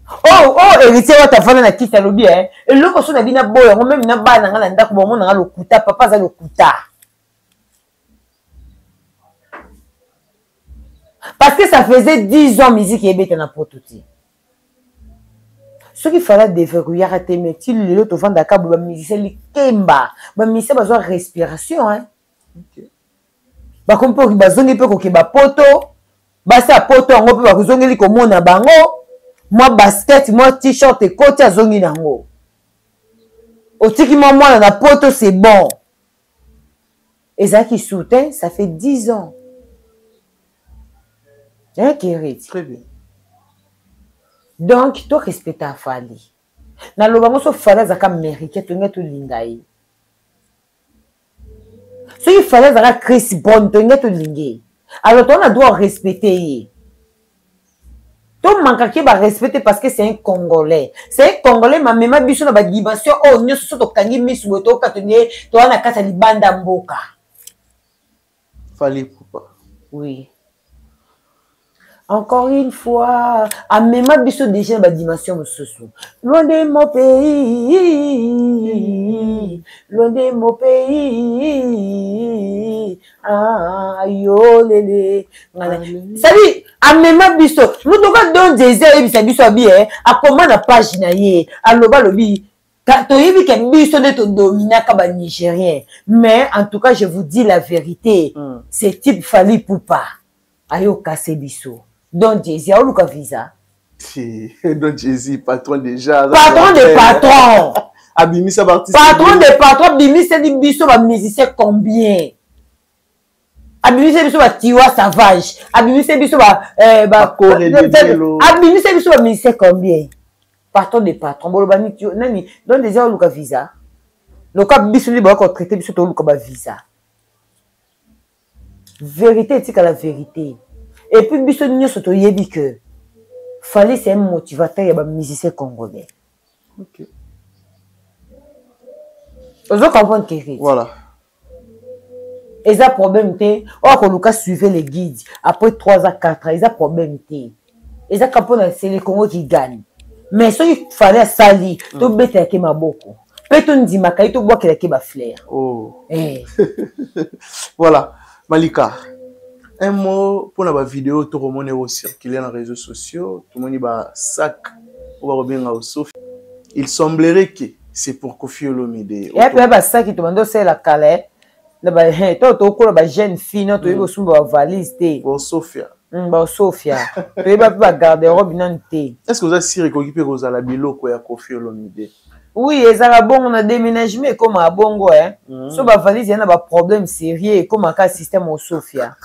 Oh oh, héritier wata afanda na kiti, alobi e eloko so na bino boyo yango, même na bana nga na ndako bamonanga lokuta, papa aza lokuta, parce que ça faisait 10 ans musique ebeta na poto te. Soki Fally adéverrouillaka te, mais ti lelo tovandaka boye, bamusicien likemba, bamusicien bazwa respiration hein. Bakomi mpe bazongi mpe kokeba poto, basi ya poto yango mpe bakozongeli komona bango, mwa basket, mwa t-shirt ekoti, azongi nango, otiki mwa mwana na poto, c'est bon. Ezalaki soutien, ça fait 10 ans. Kerit. Très bien. Donc to respecta Fally. Naloba ngo so Fally azalaka américain, tolinga tolinga ye. Soki Fally azalaka Chris Brown, tolinga tolinga ye. Alors toza na droit respecter ye. Tomankaki ba respecter parce que c'est un Congolais. C'est un Congolais mamema biso na ba dimension oyo nyonso, so tokangi misu boye toyoka tonie toza na kati ya libanda mboka. Fally Ipupa. Oui. Encore une fois, amema biso déjà na ba dimension mosusu. Loin de mon pays, loin de mon pays. Ah, yo lele. Sabi, amema biso. Moto ka Don Jay-Z ayebisa biso abi eh, akoma na page na ye, aloba lobi toyebi ke biso nde todominaka ba Nigériens. Mais en tout cas, je vous dis la vérité. Ce type Fally Ipupa ayo kase biso. Don Jay-Z aoluka visa. Don Jay-Z, patron déjà. Patron de patron. Abimisa ba artiste. Patron de patron, abimisa di biso ba musicien combien? Abimisa biso ba Tiwa Savage, abimisa biso ba ba abimisa biso ba musicien combien? Patron de patron, boloba ni nani, Don Jay-Z aoluka visa. Loka biso ndi ba ko traiter biso to luka ba visa. Vérité etika la vérité. Et puis biso nyonso toyebi que Fally c'est un motivateur ya ba musicien congolais. OK. Ozo comprendre Kerry? Voilà. Eza problème te, oyo koluka suivre les guides après 3 à 4 ans, eza problème te. Eza ka pona c'est le Congo qui gagne. Mais soki Fally asali, to betelaki maboko. Pe to ndimaka ye, to bwakelaki ba fleurs. Oh. Eh. Voilà, Malika. Un mot pour la vidéo tout le monde est circuler dans les réseaux sociaux, tout le monde ba sac on va revenir au sauf. Il semblerait que c'est pour Koffi Olomide. Et puis ba sac tout le monde c'est la calais. Na ba eh, to to ko ba jeune fille non to yebo sumba ba valise te. Bon Sofia. Ba Sofia. To yeba ba garde-robe non te. Est-ce que vous avez sûr que vous avez biloko ya Koffi Olomide? Oui, ezala bongo na déménagement ekoma bongo hein. So ba valise yana ba problème sérieux ekoma ka système au Sofia.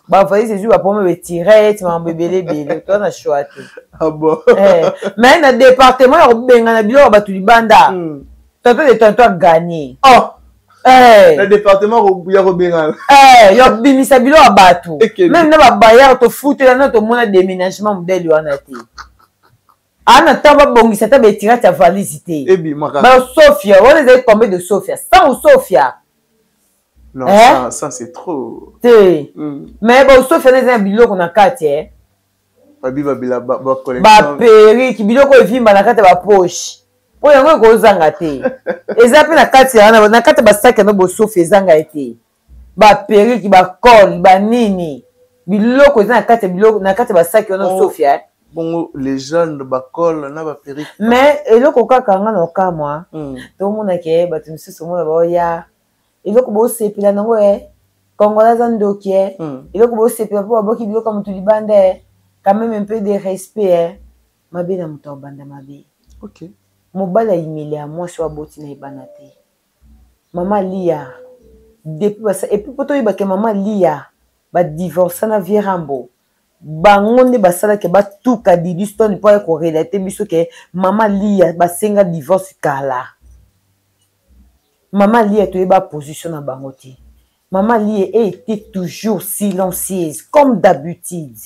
Ba valise ezu ba problème de tirette, ma bébélé bébélé, toi na choix te. Ah bon. Eh, mais na département ya kobenga na biloko ba tulibanda. Tantôt de tantôt a gagné. Oh. Eh. Na département ya kobenga. Eh, ya bimisa biloko ya bato. Ekende. Même na ba bailleur to futela na to mona déménagement modèle wana te. Ana ntango babongisa ata baetirate ya valise te. Ebimaka. Ba Sofia, wana ezali combien de Sofia? 100 ou Sofia? Non, Hein? ça c'est trop. Te. Mais ba Sofia wana eza na biloko na kati, eh. Babi babila ba, ba collection. Ba perruque, biloko evimba na kati ya ba poche. Po yango ekozanga te. Eza pe na kati ya wana, na kati ya ba sac ya bo Sofia ezanga ye te. Ba perruque, ba colle, ba nini. Biloko eza na kati ya biloko, na kati ya ba sac wana Oh. Sofia, eh. Bongo les jeunes ba colle na ba perruque. Mais eloko kaka nga na okamwa. Tomona ke bato misusu omona ba oya. Eloko bosepela nango, eh. Congolais aza ndoki, eh. Eloko bosepela po baboki biloko ya moto libanda, eh. Quand même un peu de respect, eh. Mabe na moto abanda mabe. OK. Mobali ayimeli ya mwasi oyo aboti na ebana te. Mama Lia, depuis basa, et puis poto oyeba ke mama Lia ba divorça na vieux Rambo. Bango nde basalaki batuka Didi Stone po aya korelate biso ke mama Lia basenga divorce kala. Mama Lia toyeba position na bango te. Mama Lia était toujours silencieuse comme d'habitude.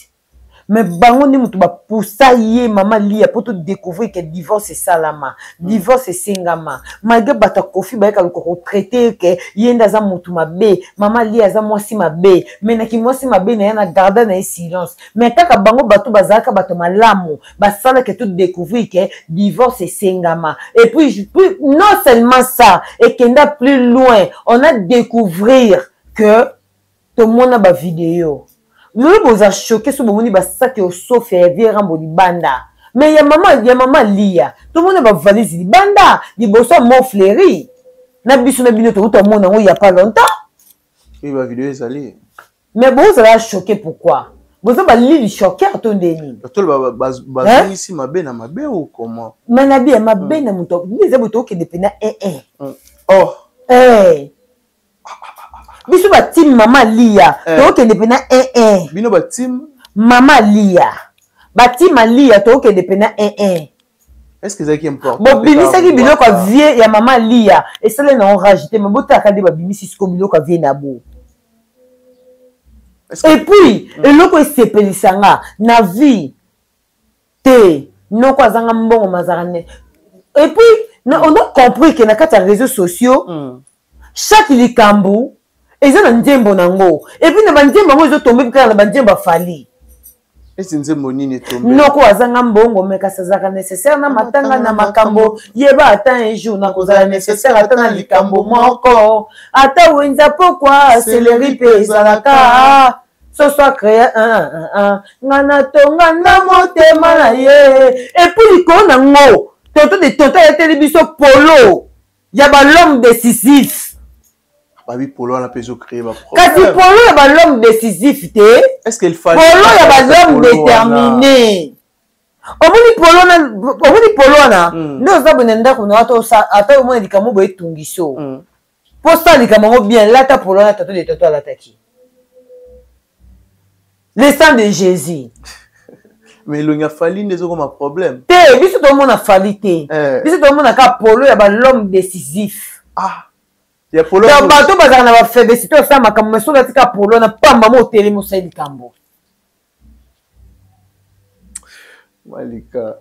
Mais bango nde moto bapusa ye mama Lia po to découvrir que divorce esalama, divorce esengama. Malgré bato ya Koffi bayeka luka kotraiter ke ye nde aza motu mabe, mama Lia aza mwasi mabe, mais na ki mwasi mabe na ye na garda na ye silence. Mais kaka bango bato bazalaka bato malamu, basalaka to découvrir que divorce esengama. Et puis, puis non seulement ça, ekenda plus loin, on a découvrir que tomona ba vidéo. Lolo boza choqué so bomoni ba sac ya Sofia ya vieux Rambo libanda. Mais ya mama Lia, tomona ba valise libanda, liboso ya Mont Fleury. Na biso na bino tokuta mona ngo il y a pas longtemps. Oui, ba vidéo ezali. Mais bozala choqué pourquoi? Boza ba lili choqué to ndeni. Bato ba, ba, ba, Hein? zongisi mabe na mabe ou comment? Mais na bien mabe na moto, nde boto okende pena eh eh. Oh. Eh. Biso ba team mama Lia, Eh. tokende pena eh eh. Bino ba team? Mama Lia, batima Lia, tokende pena 1-1. Est-ce que ezalaki important? Bobimisaki biloko ya vie ya mama Lia, esali na rage te, mais botalaka nde babimisi siko biloko ya vie na bo. Et puis eloko esepelisa nga na vie te, noko azanga mbongo mazaka ne. Et puis on a compris que na kati ya réseaux sociaux, chaque likambo eza na nzembo nango, et puis na banzembo yango ezotombe kaka na banzembo ya Fally. Esi nzembo nini etombe? Noko azanga mbongo, me kasi azalaka nécessaire na matanga na makambo. Yeba ata un jour nakozala nécessaire ata na likambo moko, ata wenza pokwa seleri mpe ezalaka soso acréa nga natonga na motema na ye. Et puis likolo nango, tonton de tonton ayeteli biso polo ya bal'homme décisif. Babi polo wana mpe ezocréer ba Kasi polo ya bal'homme décisif te. Est-ce qu'il fallait Polo ya bal'homme déterminé. Omoni polo na, omoni polo wana nde oza boye na ndako na ata ata omona likambo boye etungiso, mpo osala likambo yango bien, lata polo wana tonton de tonton alataki, le sang de Jésus. Mais elongi ya Fally nde ezokoma problème. Te, biso tomona Fally te. Biso tomona kaka polo ya bal'homme décisif. Ah, ya polo. Donc bato bazalaka na bafaiblesse te, osala makambo, mais soki atika polo na pamba mo, otelemi, osali likambo. Malika.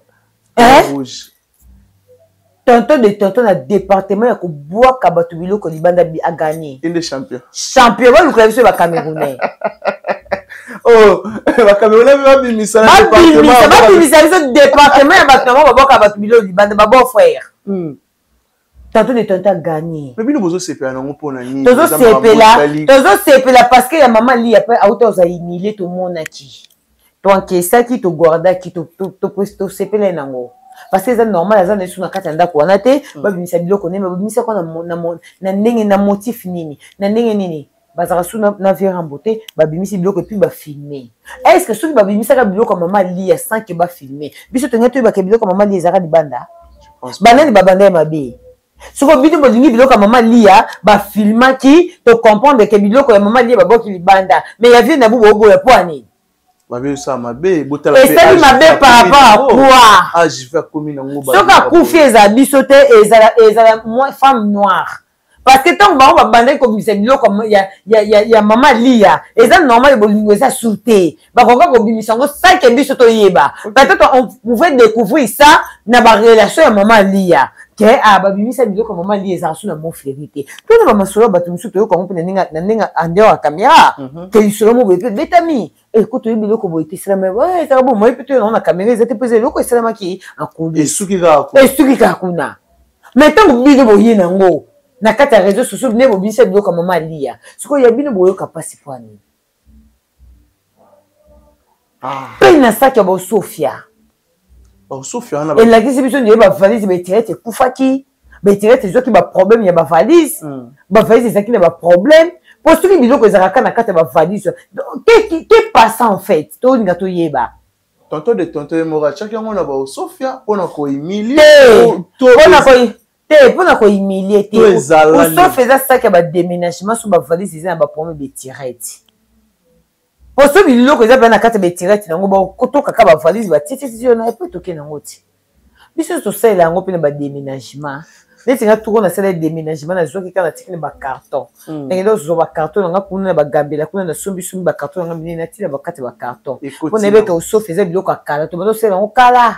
Eh? Rouge. Tonton de tonton na département ya kobwaka bato biloko libanda agagné. Inde champion. Champion, baluka biso bacamerounais. Oh, bacamerounais mpe babimisa na Babimisa, babimisa biso département ya bato nango babwaka bato biloko libanda, babo frère. Tonton de tonton agagné. Mais bino bozosepela nango mpona nini? Tozosepela, tozosepela parce que ya mama Lia mpe auta ozala humilie, tomonaki, toankesaki, togwardaki, tosepela nango parce que eza normal. Aza na yesu na kati ya ndako wana te. Babimisa biloko nini? Babimisaka na ndenge, na motif nini, na ndenge nini? Bazalaka su na vie Rambo te. Babimisi biloko et puis bafilme. Est ce que soki babimisaka biloko ya mama Lia sans que bafilme, biso tongai toyebaka biloko ya mama Lia ezalaka libanda? Banani babanda ya mabe? Soki bino bolingi biloko ya mama Lia bafilmaki, tocomprendre que biloko ya mama Lia baboki libanda, mais ya vie na bu boboya po anini? Mabe osala mabe, botala. Esali mabe par rapport à quoi? Âge akomi nango. Soki akufi, ezala biso te, ezala femme noire, parce que ntango bango babandaki kobimisa biloko ya mama Lia, eza normal, bolingo eza su te, bakoka kobimisa yango sans que biso toyeba. Peut-être on pouvait découvrir ça na barelation ya mama Lia, que ah, babimisa biloko ya mama Lia, ezala su na Montfleury te. To na bamasolo ya bato mosusu, toyoka yango mpe na ndenge en dehors ya caméra, que lisolo mo boye mpe betami, eko toyebi biloko boye te esalama, ezaka bo moye mpe toyo nango na caméra eza te, mpo eza eloko esalamaki en coulisses. Esuki kaka kuna. Esuki kaka kuna. Mais ntango bino boye nango na kati ya réseau sociaux, nde bobimisa biloko ya mama Lia, sikoyo ya bino boyoka mpasi po nini? Mpe na saki ya bosofia. Basofia wana. Elakisi biso nde bavalise baetirete ekufaki, baetirete ezwaki baproblème ya bavalise, bavalise ezalaki na baproblème, mpo soki biloko ezalaka na kati ya bavalise, que passe en fait? Tolinga toyeba. Tonton de tonton ye moko atiaki yango na baosofia mpona kohumilie. Te, mpona kohumilie te. To ezala Sauf eza saki ya badéménagement, so bavalise eza na baproblème betirete, po so biloko eza mpe na kati ya betirete nango, bakotokaka bavalise, batietiti yo na epo toke nango ti biso tosalela yango mpe na badéménagement. Neti nga tuko nasala déménagement, nazwaki kaka, natiki na bacarton. Ndenge ozwa bacarton nanga kuna na bagambela kuna, nasombisombi bacarton nanga minene, natina bakati ya bacarton mpo nayebeka osofa eza biloko ya kala, to bazosala yango kala,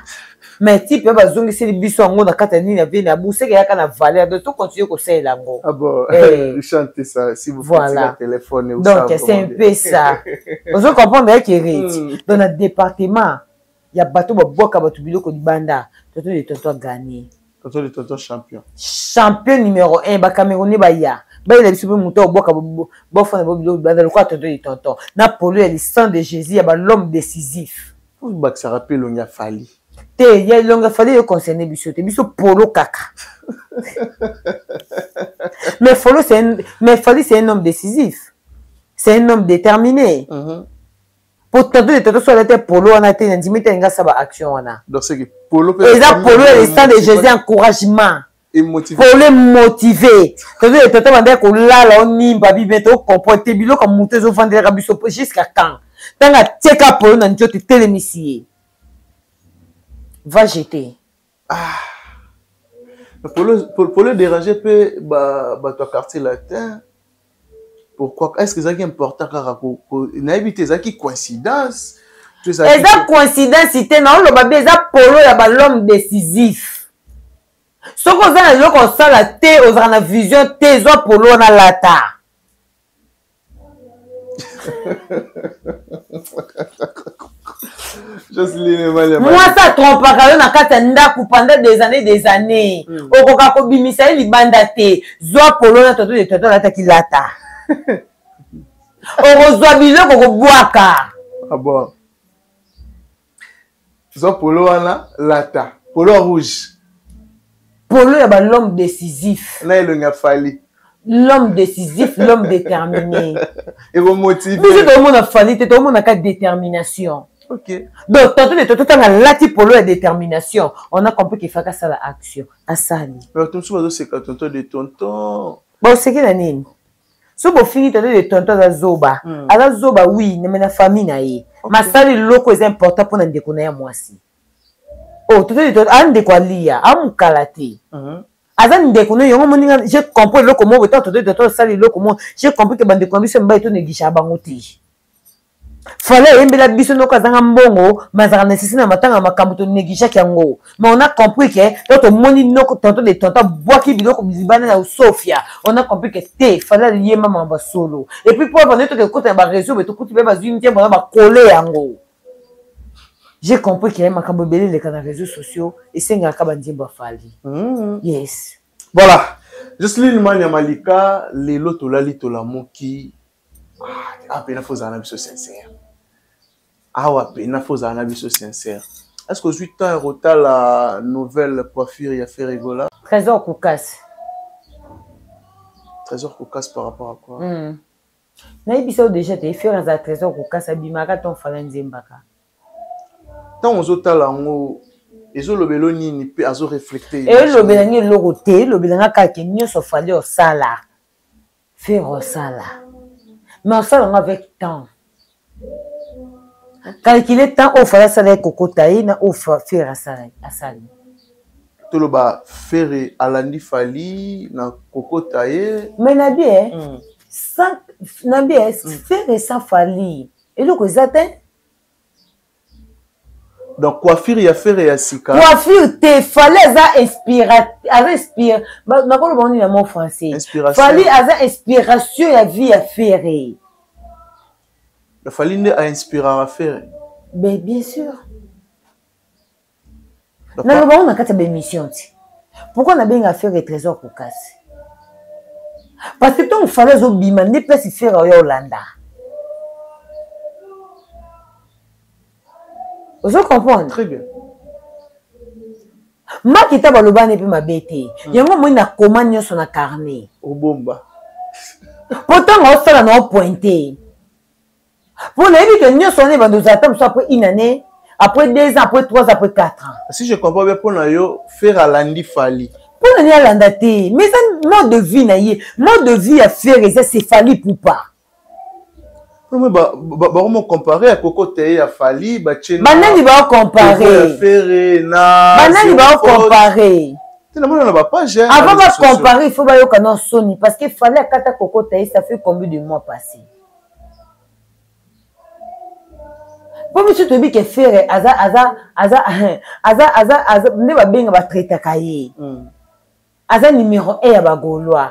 mais ti mpe bazongiseli biso yango na kati ya nini ya vie na buseke, eyaka na valeur, donc tocontinue kosalela yango. Ah bon. Eh. Chantez ça, si vous Voilà. faites téléphone ou Donc ça, c'est un vraiment. peu ça, ozo comprendre yeke reti. Donc na département ya bato babwaka bato biloko libanda, tonton de tonton agagné. Tonton de tonton champion. Champion numéro 1. Bacamerounais baya bayela biso mpe moto abwaka bofanda bo biloko libanda lokola tonton de tonton na polo ya le sang de Jésus ya bal'homme décisif. Bakisaka mpe elongi ya Fally. Te, ya elongi ya Fally econcerne biso te, biso polo kaka. Mais Fally, c'est un homme décisif, c'est un homme déterminé. Po tonton de tonton so alati polo wana te, nandimi te alingi asala baaction wana. Donc c'est que polo mpe Eza polo ya le sang de Jésus, encouragement. Emotive. Polo motivé. Tonton de tonton bandaki kolala onimba bibe, tocomprendre te biloko ya moto ezovandelaka biso jusqu'à quand. Ntango atieka polo na nzoto etelemisi ye. Va jeter. Ah. Polo déranger mpe bato ya quartier latin. Pourquoi? Est-ce que ezalaki important kaka nayebi te, ezalaki coïncidence? Eza coïncidence te, naoloba be eza polo ya balhomme décisif. Soki oza na eloko osala te, ozalaka na vision te, zwa polo wana lata. Mwasi atrompaka yo na kati ya ndako pendant des années des années, okoka kobimisa ye libanda te. Zwa polo na toto de toto alataki, lata. Okozwa biloko kobwaka. Ah bon. Zwa polo wana lata, polo ya rouge. Polo ya balhomme décisif. Na elongi ya Fally. L'homme décisif, l'homme déterminé. Ekomotive. Biso toomona Fally te, toomona ka détermination. Ok. Donc tantôt de tantôt, ntango alati polo ya détermination, on a compris qu'il faka asala action, asali. Bato mosusu bazoseka tonton de tonton. Boseki na nini? So bofingi tonton de tonton, aza zoba. Aza zoba, oui, mais na famille na ye. Masali eloko eza important mpona ndeko na ye mwasi. Oh, tonton de tonton aza ndeko alia amokala te. Aza ndeko no yango moninga. J'ai compris eloko moko ntango tonton de tonton asali eloko moko, j'ai compris ke bandeko na biso ya mibali tonégligeaka bango te. Fally ayembela biso noko azanga mbongo, mais azalaka nécessaire na matanga ya makambo, tonégligeaki yango. Mais on a compris ke to tomoni noko tonton de tonton abwaki biloko libanda na Sofia, on a compris ke te, Fally ayemba makambo ya solo. Et puis po bande toke kota na baréseau, be tokuti be bazwi nzembo na bakole yango. J'ai compris ke makambo ebele eleka na réseaux sociaux esengaka banzembo ya Fally. Yes. Voilà, Jocelyne Mania Malika, lelo tolali tolamuki. Ah, pena fo ozala na biso sincère. Awa pena fo ozala na biso sincère. Est-ce que ozwi temps ya kotala nouvelle coiffure ya Ferre Gola? Trésor Koukas. Trésor Koukas par rapport à quoi? Nayebisa yo déjà te, Ferre azala Trésor Koukas, abimaka to Fally nzembaka. Ntango ozotala yango, ezolobela nini mpe azoreflecte? Elobela ngi eloko te, elobela nga kaka ke nyonso Fally osala, Ferre osala, mais osala yango avec temps. Calculer temps oyo Fally asala, ekokota ye na oyo Ferre asali. Toloba Ferre alandi Fally na kokota ye. Mais na bien, sans na bien, Ferre sans Fally eloko eza te. Donc coiffure ya Ferre ya sika? Coiffure te, Fally aza inspira, aza inspire, nakoloba nini na mot français? Inspiration. Fally aza inspiration ya vie ya Ferre. Fally nde ainspiraka Ferre? Mais bien sûr. Naloba ngo na kati ya baémission ti. Pourquoi nabenga Ferre Trésor Kokasi? Parce que ntongo Fally azobima nde place Ferre oya olanda. Ozo comprendre? Très bien. Makita balobani mpe mabe te. Yango moi nakoma nyonso na carnet. Obomba. Po ntango osala na opointe, mpo nayebi ke nyonso wana ebanda ozala ta mosu après une année, après 2 ans, après 3 ans, après 4 ans. Si je comprends bien, mpo na yo Ferre alandi Fally? Mpo na nini alanda te? Mais eza mode de vie na ye. Mode de vie ya Ferre eza c'est Fally Ipupa. Bakoma compare ya koko te ya Fally batie. Banani baocompare? Ferre na Banani baocompare? Te, namona na bapage. Avant bacompare, il faut bayoka na soni, parce que Fally akata kokota ye, ça fait combien de mois passé? Mpo biso toyebi ke Ferre aza aza aza aza aza aza nde babenga batraitaka ye. Aza numéro 1 ya bagaulois,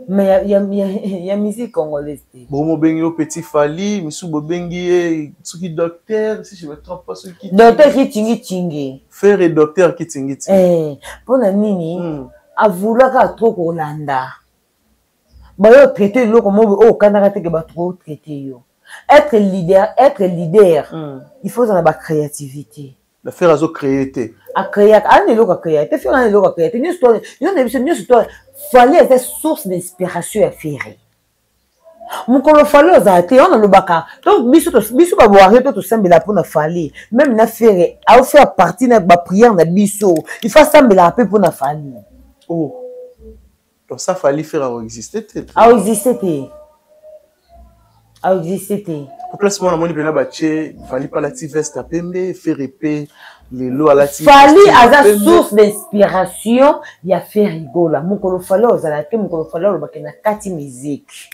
mais ya musique congolaise te. Bomobengi yo petit Fally, misu bobengi ye soki docteur, si je me trompe pas, soki docteur Kitingitingi. Ferre docteur Kitingitingi. Eh, mpona nini? Avulaka trop kolanda bayo traite eloko moko oyo okandaka te ke bato kotraite yo. Être leader, être leader, il faut ozala na bacréativité. Na Ferre azocréer te? Acréaka, aza na eloko acréa te. Ferre aza na eloko acréa te. Nyonso yo na biso nyonso to Fally eza source d'inspiration ya Ferre. Mokolo Fally ozala te, wana alobaka. Donc biso bawarrior to tosambela mpona Fally. Même na Ferre aofaire partie na baprière na biso, il faut asambelaka mpe mpona Fally. Oh, donc ça, Fally, Ferre aoexiste te? Aoexiste te, aoexiste te. Place moko namoni mpena batie Fally mpe alati veste ya pembe, Ferre mpe lelo alati. Fally aza source d'inspiration ya Ferre Gola. Mokolo Fally ozala te, mokolo Fally alobaki na kati musique.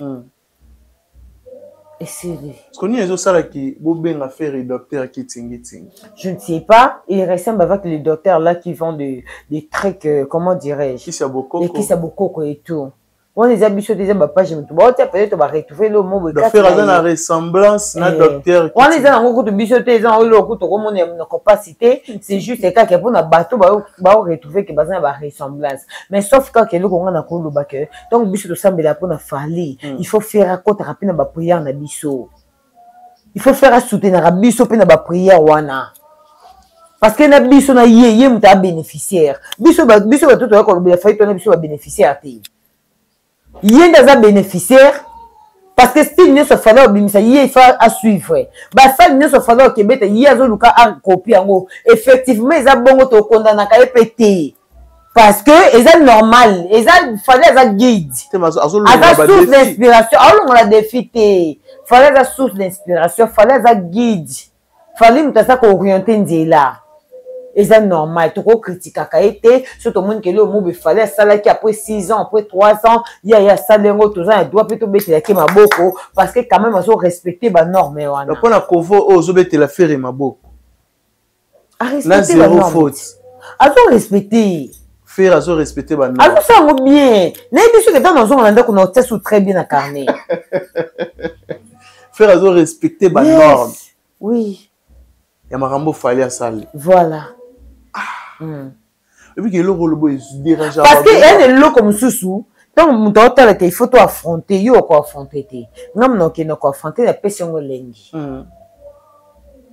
Esili. Siko nini ezosalaki bobenga Ferre docteur Kitingitingi? Je ne sais pas, il ressemble avec le docteur là qui vend des trucs, comment dirais-je? Kisi ya bokoko. Les kisi ya bokoko et tout. Wana eza biso te, eza bapage moto baotia peut-être baretrouve lo mo boye. Ferre aza na ressemblance na docteur. Wana eza nango kutu biso te, eza nango eloko kutu okomona ya monoko mpasi te. C'est juste kaka mpona bato baoretrouve ke baza na baressemblance, mais sauf kaka eloko nga nakoloba ke ntango biso tosambela mpona Fally, il faut faire akotaka mpe na baprière na biso, il faut faire asoutenaka biso mpe na baprière wana, parce que na biso na ye, ye moto abénéficiaire. Biso biso bato toya kolobela Fally, tona biso babénéficiaire te, ye nde aza bénéficiaire, parce que style nyonso Fally obimisa, ye il faut asuivre. Basali nyonso Fally okebeta, ye azoluka akopie yango. Effectivement eza bongo, tokondanaka ye mpe te, parce que eza normal, eza Fally aza guide, aza source d'inspiration. Aolongola défi te. Fally aza source d'inspiration, Fally aza guide, Fally moto aza kooriente nzela, eza normal. Tokokritikaka ye te. So tomoni ke eloko mobe Fally asalaki après 6 ans, après 3 ans, ye aye asali yango, toza na droit mpe tobetelaki maboko, parce que quand même azorespecte banorme wana. Mpona kovo oyo ozobetela Ferre maboko na zéro faute. Azorespecte. Ferre azorespecte banorme. Azosala yango bien. Nayebi soki ntango nazonga na ndako na otia su très bien na carnet. Ferre azorespecte banorme. Yes. Oui. Ya makambo Fally asali. Voilà. Ebiki eloko olobo edérange. Parce que eya na eloko mosusu, ntango moto aotalaka, il faut to affronter. Yo okoaffronte te, nga mona okende koaffronte, napesi yango elengi.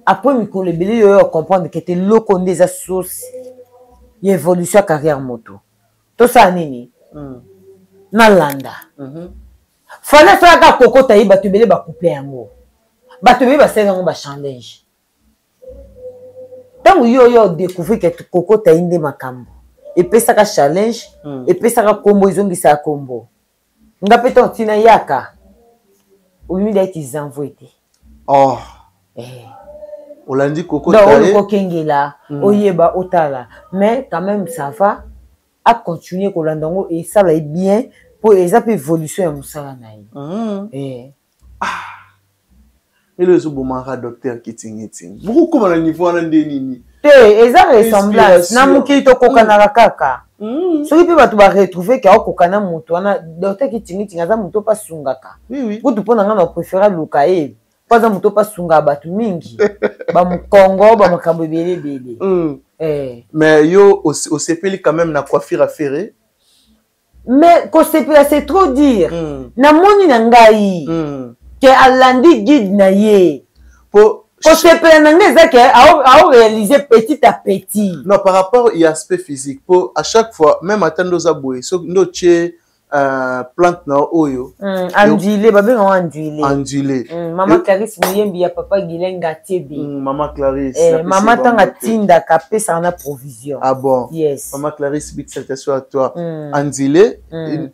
Après mikolo ebele, yo oyo ocomprendre ke te eloko nde eza source ya évolution ya carrière. Moto tosala nini? Nalanda Fally asalaka kokota ye, bato ebele bakupe yango, bato ebele basali yango bachallenge. Ntango yo oyo odécouvrir ke kokota ye nde makambo epesaka challenge, epesaka nkombo, ezongisaka nkombo. Nga mpe ntango ntina yaka obimi dayaki zanvo ete. Oh. Eh. Olandi kokota ye okengela, oyeba otala, mais quand même ça va acontinue kolanda yango, esala ye bien mpo eza mpe évolution ya mosala na ye. Eh. Elo ezobomaka docteur Kitingitingi, bokokóma na niveau wana nde nini? Te, eza ressemblance. Na mokili tokokanaka kaka. Soki mpe bato baretrouve ke aokoka na moto wana, docteur Kitingitingi aza moto mpe asungaka. Kutu mpo na ngai na préféré aluka ye, mpo aza moto mpe asungaka bato mingi, bamokongo, bamakambo ebele ebele. Eh. Mais yo osepeli quand même na coiffure affaire? Mais kosepela, c'est trop dire. Namoni na ngai ke alandi guide na ye. Po kosepela na ngai eza ke aoréalise petit à petit. Non, par rapport ya aspect physique, po à chaque fois même ata nde oza boye, soki nde otie plante na oyo. Andule, babengango andule. Andule. Mama Clarisse Moyembi ya papa Guilain Ngatiebe. Mama Clarisse. Eh, mama ntango atindaka, apesaka na provision. Ah bon? Yes. Mama Clarisse, big salutation à toi. Andile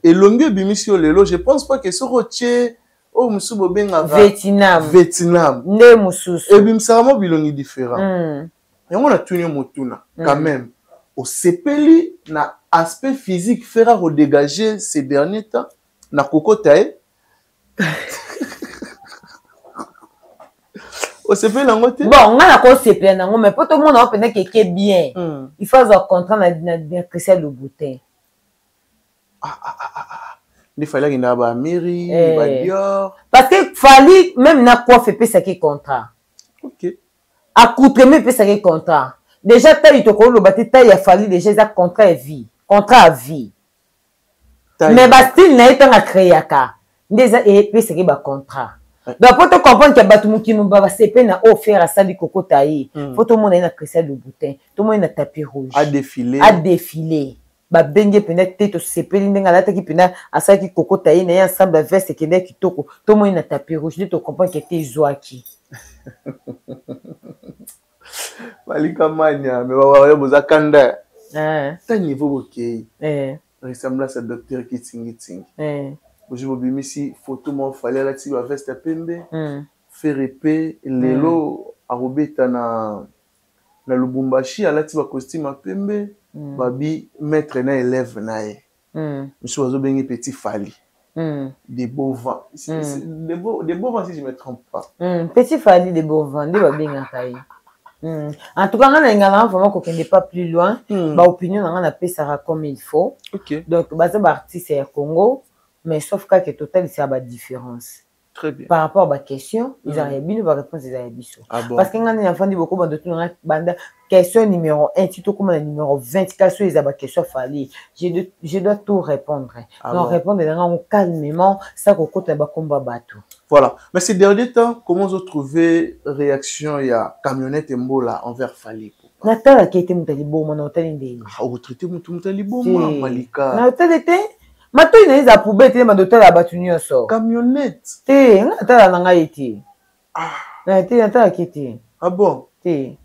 elongi ebimisi yo lelo, je pense pas que soki otie oyo mosusu bobengaka Vietnam. Vietnam. Nde mosusu. Ebimisaka mwa bilongi différent. Yango natuni yo motuna. Quand même osepeli na aspect physique Ferre kodégager ces derniers temps na kokota ye? Osepeli yango te? Bon, nga nakosepela nango, mais mpo tomona ngo mpenza keke bien, il faut azwa contrat na Christian Louboutin. Ah, ah, ah, ah. Nde Fally akendaka baamiri. Eh. Badior. Parce que Fally même na coiffe epesaki contrat. Accoutrement epesaki contrat. Déjà taille, tokoloba te, taille ya Fally déjà eza contrat ya vie, contrat à vie. Mais bastyle na ye ntango acréaka nde eza epesaki bacontrat. Donc po tocomprendre ke bato mokili basepe na oyo Ferre asali kokota ye, fo tomona ye na Christian Louboutin, tomona ye na tapis rouge. Adéfilé. Adéfilé, babenge mpenza te, tosepeli ndenge alataki mpenza, asalaki kokota ye na ye ensemble ya veste, ekende kitoko. Tomoni na tapis rouge nde tocomprendre ke te ezwaki. Malika mania, me bawayo boza kanda ta niveau bokei. Ressemblance ya docteur Kitingitingi. Bozwi, bobimisi photo moko, Fally alati baveste ya pembe. Ferre pe lelo akobeta na Lubumbashi, alati ba costume ya pembe, babi maître na élève na ye. Mosusu bazobenge petit Fally. De beau vent. De beau vent, si je me trompe pas. Petit Fally de beau vent nde babengaka ye. En tout cas, nga nalinga nanga vraiment kokende pas plus loin. Baopinion na nga napesaka comme il faut. Donc baza baartiste ya Congo, mais sauf kaka totalisaka badifférence. Très bien. Par rapport à ba question, ezalaka ya bino, baréponse eza ya biso. Ah bon. Parce que nga nde nafandi boko bando tuna nga banda question numéro 1 ti tokóma na numéro 20, kasi oyo eza baquestion Fally, je dois tout répondre. Ah donc bon. Répondre nanga yango calmement sa kokota na bakombo ya bato. Voilà. Mais ces derniers temps, comment vous trouvez réaction ya camionnette Mbola envers Fally? Natalaki ete moto ya liboma na otali ndenge. Ah, otraité moto ya liboma, Te. Malika. Na otali te, matoi na ye eza poubelle te, bando otala bato nyonso. Camionnette. Te, nga natala na ngai te. Na te, natalaki te. Ah bon? Te,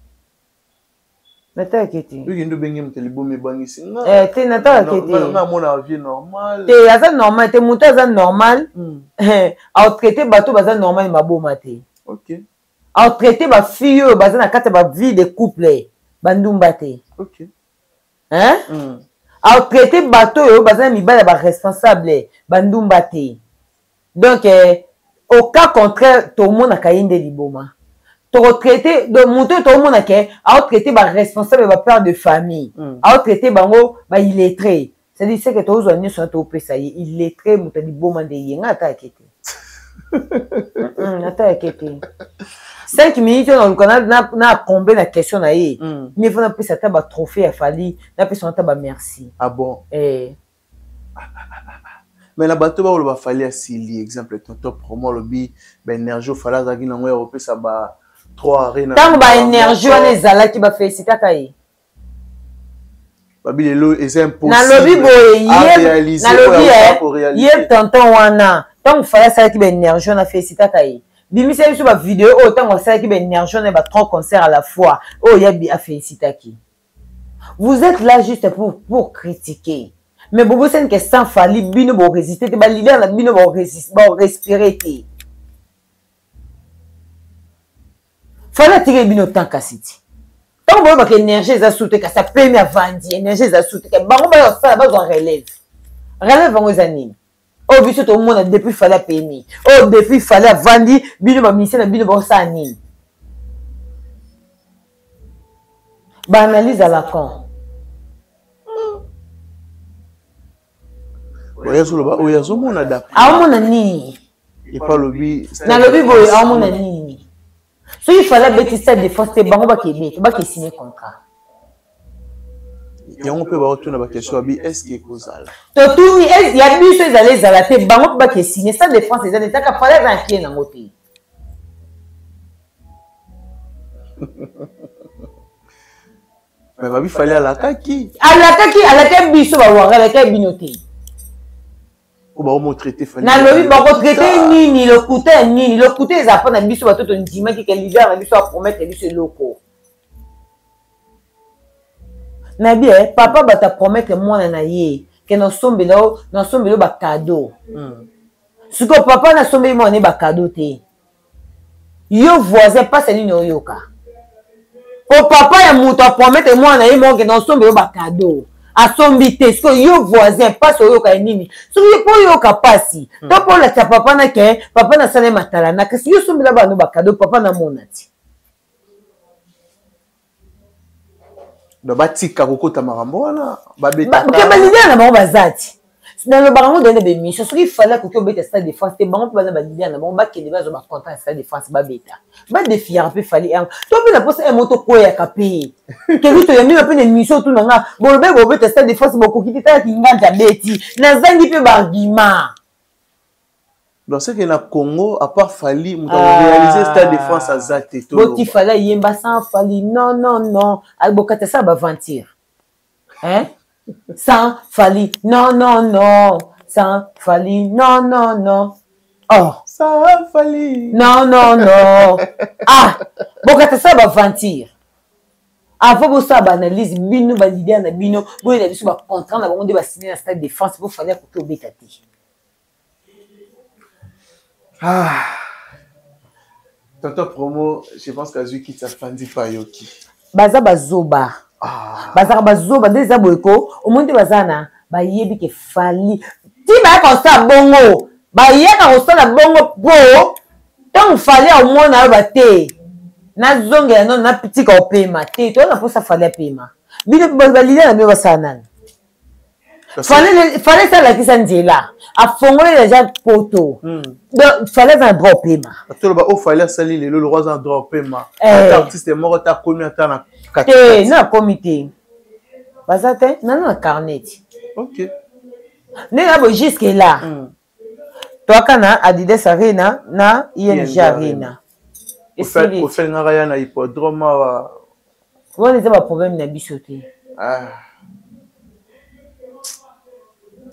natalaki te. Oyo nde obenge moto ya liboma, ebangisi nga. Eh, te, natalaki te. Nga amona vie normal. Te, aza normal te. Moto aza normal aotraite bato baza normal maboma te. Aotraite bafille oyo baza na kati ya bavie de couple bandumba te. Hein? Aotraite bato oyo baza na mibali ya baresponsable bandumba te. Donc au cas contraire, tomonaka ye nde liboma. Tokotraite donc moto oyo tokomona ke aotraite baresponsable, bapère de famille, aotraite bango baillettré, c'est-à-dire ce que tozwa nyonso wana topesa ye illettré, moto ya liboma nde ye. Ngai atalaki te. Natalaki te. 5 minutes oyo naluka na comble na question na ye, mais faut napesa ata batrophée ya Fally, napesa ata bamerci. Ah bon? Eh. Mais na bato bakoloba Fally asili, exemple tonton promo alobi baénergie oyo Fally azalaki nango ya kopesa ba 3 arena. Ntango baénergie wana ezalaki, bafélicitaka ye. Babi lelo eza impossible. Nalobi boye, à ye réaliser nalobi oyo ye akoréaliser. Ye tonton wana, ntango Fally asalaki baénergie wana, afélicitaka ye. Bimisa biso bavideo oyo ntango asalaki baénergie wana, ba trois concerts à la fois oyo yabi afélicitaki. Vous êtes là juste pour critiquer, mais bobosani ke sans Fally bino borésister te, baleader na bino baorespire te. Fally atikeli bino temps, kasi ti ntango boyebaka énergie eza su te, kasi apemi, avandi, énergie eza su te, bango baya kosala, bazwa relève. Relève yango eza nini? Oyo biso tomona depuis Fally apemi, oyo depuis Fally avandi, bino baministère na bino baosala nini? Baanalyse à la con. Oyo azoloba, oyo azomona d'après. Aomona nini? Epa alobi. Nalobi boye, aomona nini? Soki Fally abeti stade de France te, bango bakebete, bakesine contrat. Yango mpe baotuna baquestion, babi est ce que ekozala? Totuni ya biso ezala, ezala te, bango mpe bakesine stade de France eza ezaka Fally aza na clé nango te. Mais babi Fally alakaki. Alakaki, alakaki biso bawanga, alakaki bino te. Po baomotraite Fally. Nalobi bakotraite nini? Lokuta ya nini? Lokuta eza mpo na biso bato tondimaki ke leader na biso apromettre biso eloko. Nayebi eh, papa bato apromettre mwana na ye ke nasombela yo, nasombela yo bacadeau. Sikoyo papa nasombeli mwana ye bacadeau te, yo voisin mpasi nini oyoka? Po papa ya moto apromettre mwana na ye moko ke nasombela yo bacadeau, asombi te. Sikoyo yo voisin mpasi oyoka ye nini? Soki mpo oyoka mpasi to mpo olakisa papa na ke papa nasala ye matalana, kasi yo osombela bana bacadeau, papa namona ti. Donc batika kokota makambo wana, babeta. Ke baleader na bango baza ti nalobaka yango dene bémission. Soki Fally akoki obeta stade de France te, bango mpe baza baleader na bango, bakende bazwa bacontrat ya stade de France, babeta, badefiaka mpe Fally yango. To mpe na posa ya moto kweyaka mpe keki toyambi mpe na émission, otuna nga bolobe bobeta stade de France, bokoki te. Talaki nganja abeti, nazangi mpe baargument. Donc c'est que na Congo, à part Fally, moto akoréalise stade de France aza te. Boti Fally ayemba sans Fally non non non, bokata sa baventure, hein? Sans Fally non non non, sans Fally non non non, oh. Sans Fally. Non non non, ah, bokata sa baventure. Avant bosala baanalyse, bino baleader na bino boyela biso bacontrat na bango nde basine na stade de France, po Fally akoki obeta te. Ah. Tonton Promo, je pense qu'azwi kiti afandi pa yoki. Baza bazoba. Ah. Bazaka bazoba nde eza boye ko omoni te baza na bayebi ke Fally ti bayaka kosala bongo bayaka kosala bongo po ntango Fally aomona yo bate nazongela nano natika opema te toza na mposa Fally apema bino balila na bino basala nani fale esi alakisa nzela afongoli deja poto hmm. donc fale aza na droit opema toloba oyo fale asali lelo lokwa aza na droit opema eh. ata artiste moko te akomi ata na te na akomi te baza te nano na carnet ok ndenge na boye jusque là hmm. toaka na adidas arena na ing arena ofengaka ya na hippodrome awa wana eza baproblème na biso te ah.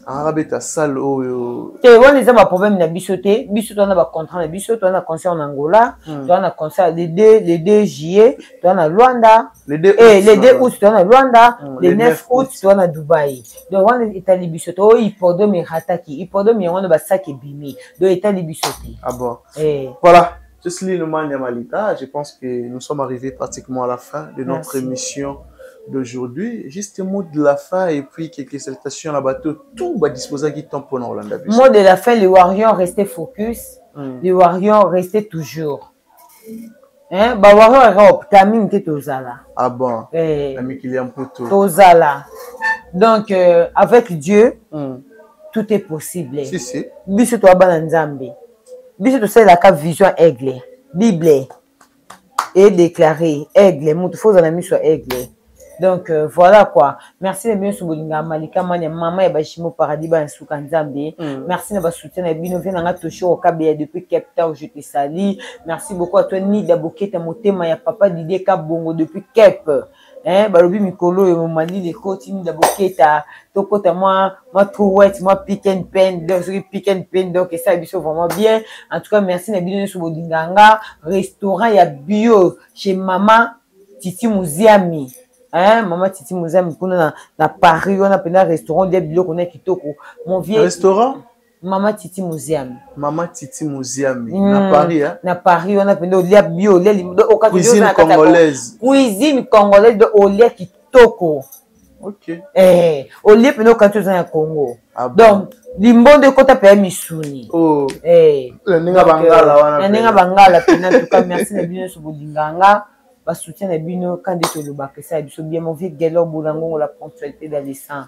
akabeta salle oyo te wana eza baproblème na biso te biso toza na bacontrat na biso toza na concert na angola hmm. toza na concert le 2 le 2 juillet toza na luanda le 2 eh, le 2 août toza na luanda hmm, le 9 août toza na dubai donc wana etali biso te oyo hippodrome erataki hippodrome yango wana basaki ebimi donc etali biso te ah bon eh. voilà Jocelyne Mania Malita, je pense que nous sommes arrivés pratiquement à la fin de notre Merci. émission d'aujourd'hui. Juste un mot de la fin et puis quelques salutations à bateau. Tout va disposer qui tombe pour Hollande. Mot de la fin, les Warriors restez focus. Mm. Les Warriors restez toujours. Hein, ba Warriors Europe, taming te tozala. Ah bon. Eh. Na mikili ya mpoto. Tozala. Donc euh, avec Dieu, mm. tout est possible. Si si. Biso to bana Nzambe. Biso tosalelaka vision aigle. Bible est déclaré aigle mutu faut ozala miso ya aigle. Donc euh, voilà quoi. Merci na bino bolinga Malika Mania maman ya bashimo paradis ba suka Nzambe. Mm. Merci na ba soutien na bino vie na nga Toshiro Kabeya depuis Cape Town je te salue. Merci beaucoup à toi Nida Boketa motema ya papa Didier Kabongo depuis Cape. Hein, balobi mikolo oyo malili ekoti Nida Boketa tokota mwa mwa trouette mwa pick and pen donc soki pick and pen donc esala biso vraiment bien. En tout cas merci na bino nyonso bolinga nga restaurant ya bio chez mama Titi Muziami hein mama Titi Muziami kuna na, na Paris wana pena restaurant dia biloko na kitoko mon vieux restaurant mama Titi Muziami mama Titi Muziami mm, na Paris hein na Paris wana pena olia bio olia cuisine congolaise cuisine congolaise do olia kitoko ok eh olie pena okati oza na Congo ah bon. donc limbondo ekota mpe ya misuni oh. eh. na ndenge bangala wana na ndenge bangala pena en tout cas merci na bino nyonso bolingaka nga basoutien na bino ka nde tolobaka esala biso bien mon vieux Gaylor Bolangongo la ponctualité dans le sang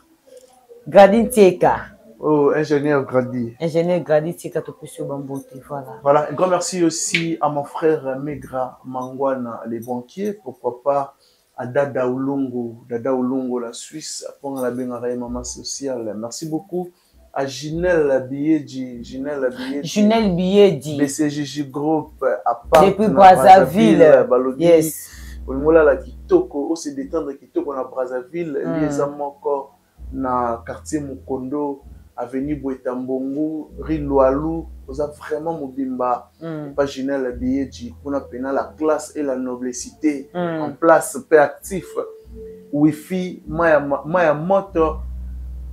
Grady Ntieka Oh, ingénieur Grady. Ingénieur Grady Ntieka topesi yo bambote voilà. Voilà, un grand merci aussi à mon frère Megra Mangwana, les banquiers, pourquoi pas à Dada Ulongo, Dada Ulongo, la Suisse, pour la bengaka ye maman sociale. Merci beaucoup à Ginelle Biyedi, Ginelle Biyedi. Ginelle Biyedi. BCJJ Group, à part Depuis Brazzaville. Balobi. Yes. Olingola la kitoko, o se détendre kitoko na Brazzaville, mm. eza moko na quartier Mukondo, avenue Bwetambongo, rue Lualu, oza vraiment mobimba. Mm. Pa Ginelle Biyedi, kuna pena la classe et la noblecité mm. en place, pe actif. Wifi, maya moto,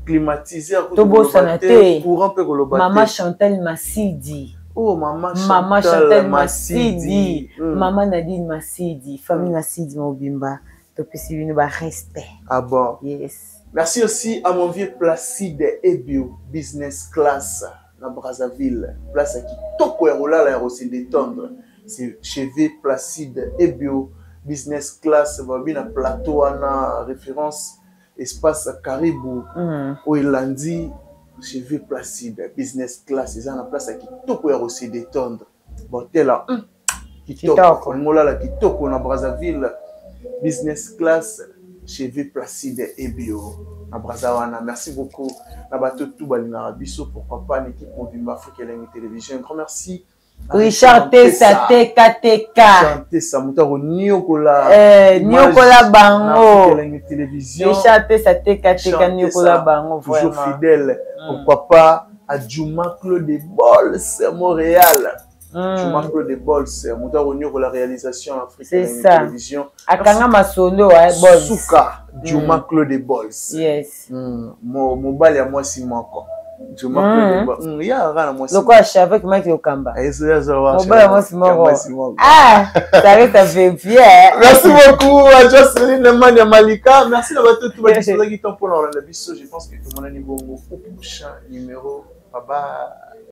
climatiseur, tobosana te, courant pe koloba Mama Chantal Masidi. Oh, Mama Chantal, Mama Chantal Masidi. Mm. Mama Nadine Masidi, famille mm. Masidi mobimba. Topesi bino ba respect. Ah bon. Yes. Merci aussi à mon vieux Placide Ebio, business class na Brazzaville. Place à kitoko ya kolala ya se détendre. C'est chez V Placide Ebio, business class, babi na plateau wana référence espace Caribou. Mm. Oelandi chez V Placide, business class, eza na place ya kitoko ya se détendre. Botela kitoko, ngolala kitoko na Brazzaville, business class chez V Placide Ebio na Brazza wana. Merci beaucoup na bato tout balingaka biso, pourquoi pas l'équipe mobimba Afrique Elengi Télévision. Un grand merci Richard Tessa TKTK. Richard Tessa moto akoniokola eh, niokola bango Elengi Télévision. Richard Tessa TKTK niokola bango toujours fidèle. Mm. Pourquoi pas à Juma Claude Bols Montréal. Mm. Juma Claude Bols moto akoniokola réalisation Afrique Elengi Télévision. Akanga masolo ouais Bols. Suka Juma mm. Claude Bols. Yes. Mm. Mobali ya mwasi moko. Lokola Chavek Mike Lokamba. Mobala mwasi moko. Ah, ça reste à vérifier. Merci beaucoup à Jocelyne Mania Malika. Merci na bato tout bato qui temps pour la biso. Je pense que tout le monde a niveau au prochain numéro. Bye bye.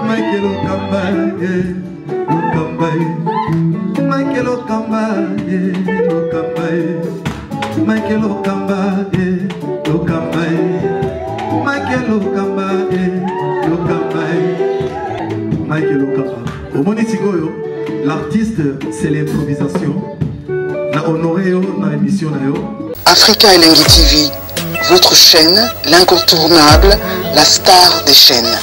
Michael Okamba, eh, Okamba, eh. Michael Okamba, eh, Okamba, eh. Michael Okamba, eh, Okamba, eh. Michael Okamba, eh, Okamba, eh. Michael Okamba. Omoni sikoyo, l'artiste, c'est l'improvisation. Na honoré yo na émission na yo. Africa Elengi TV, votre chaîne, l'incontournable, la star des chaînes.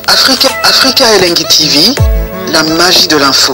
Africa, Africa Elengi TV, la magie de l'info.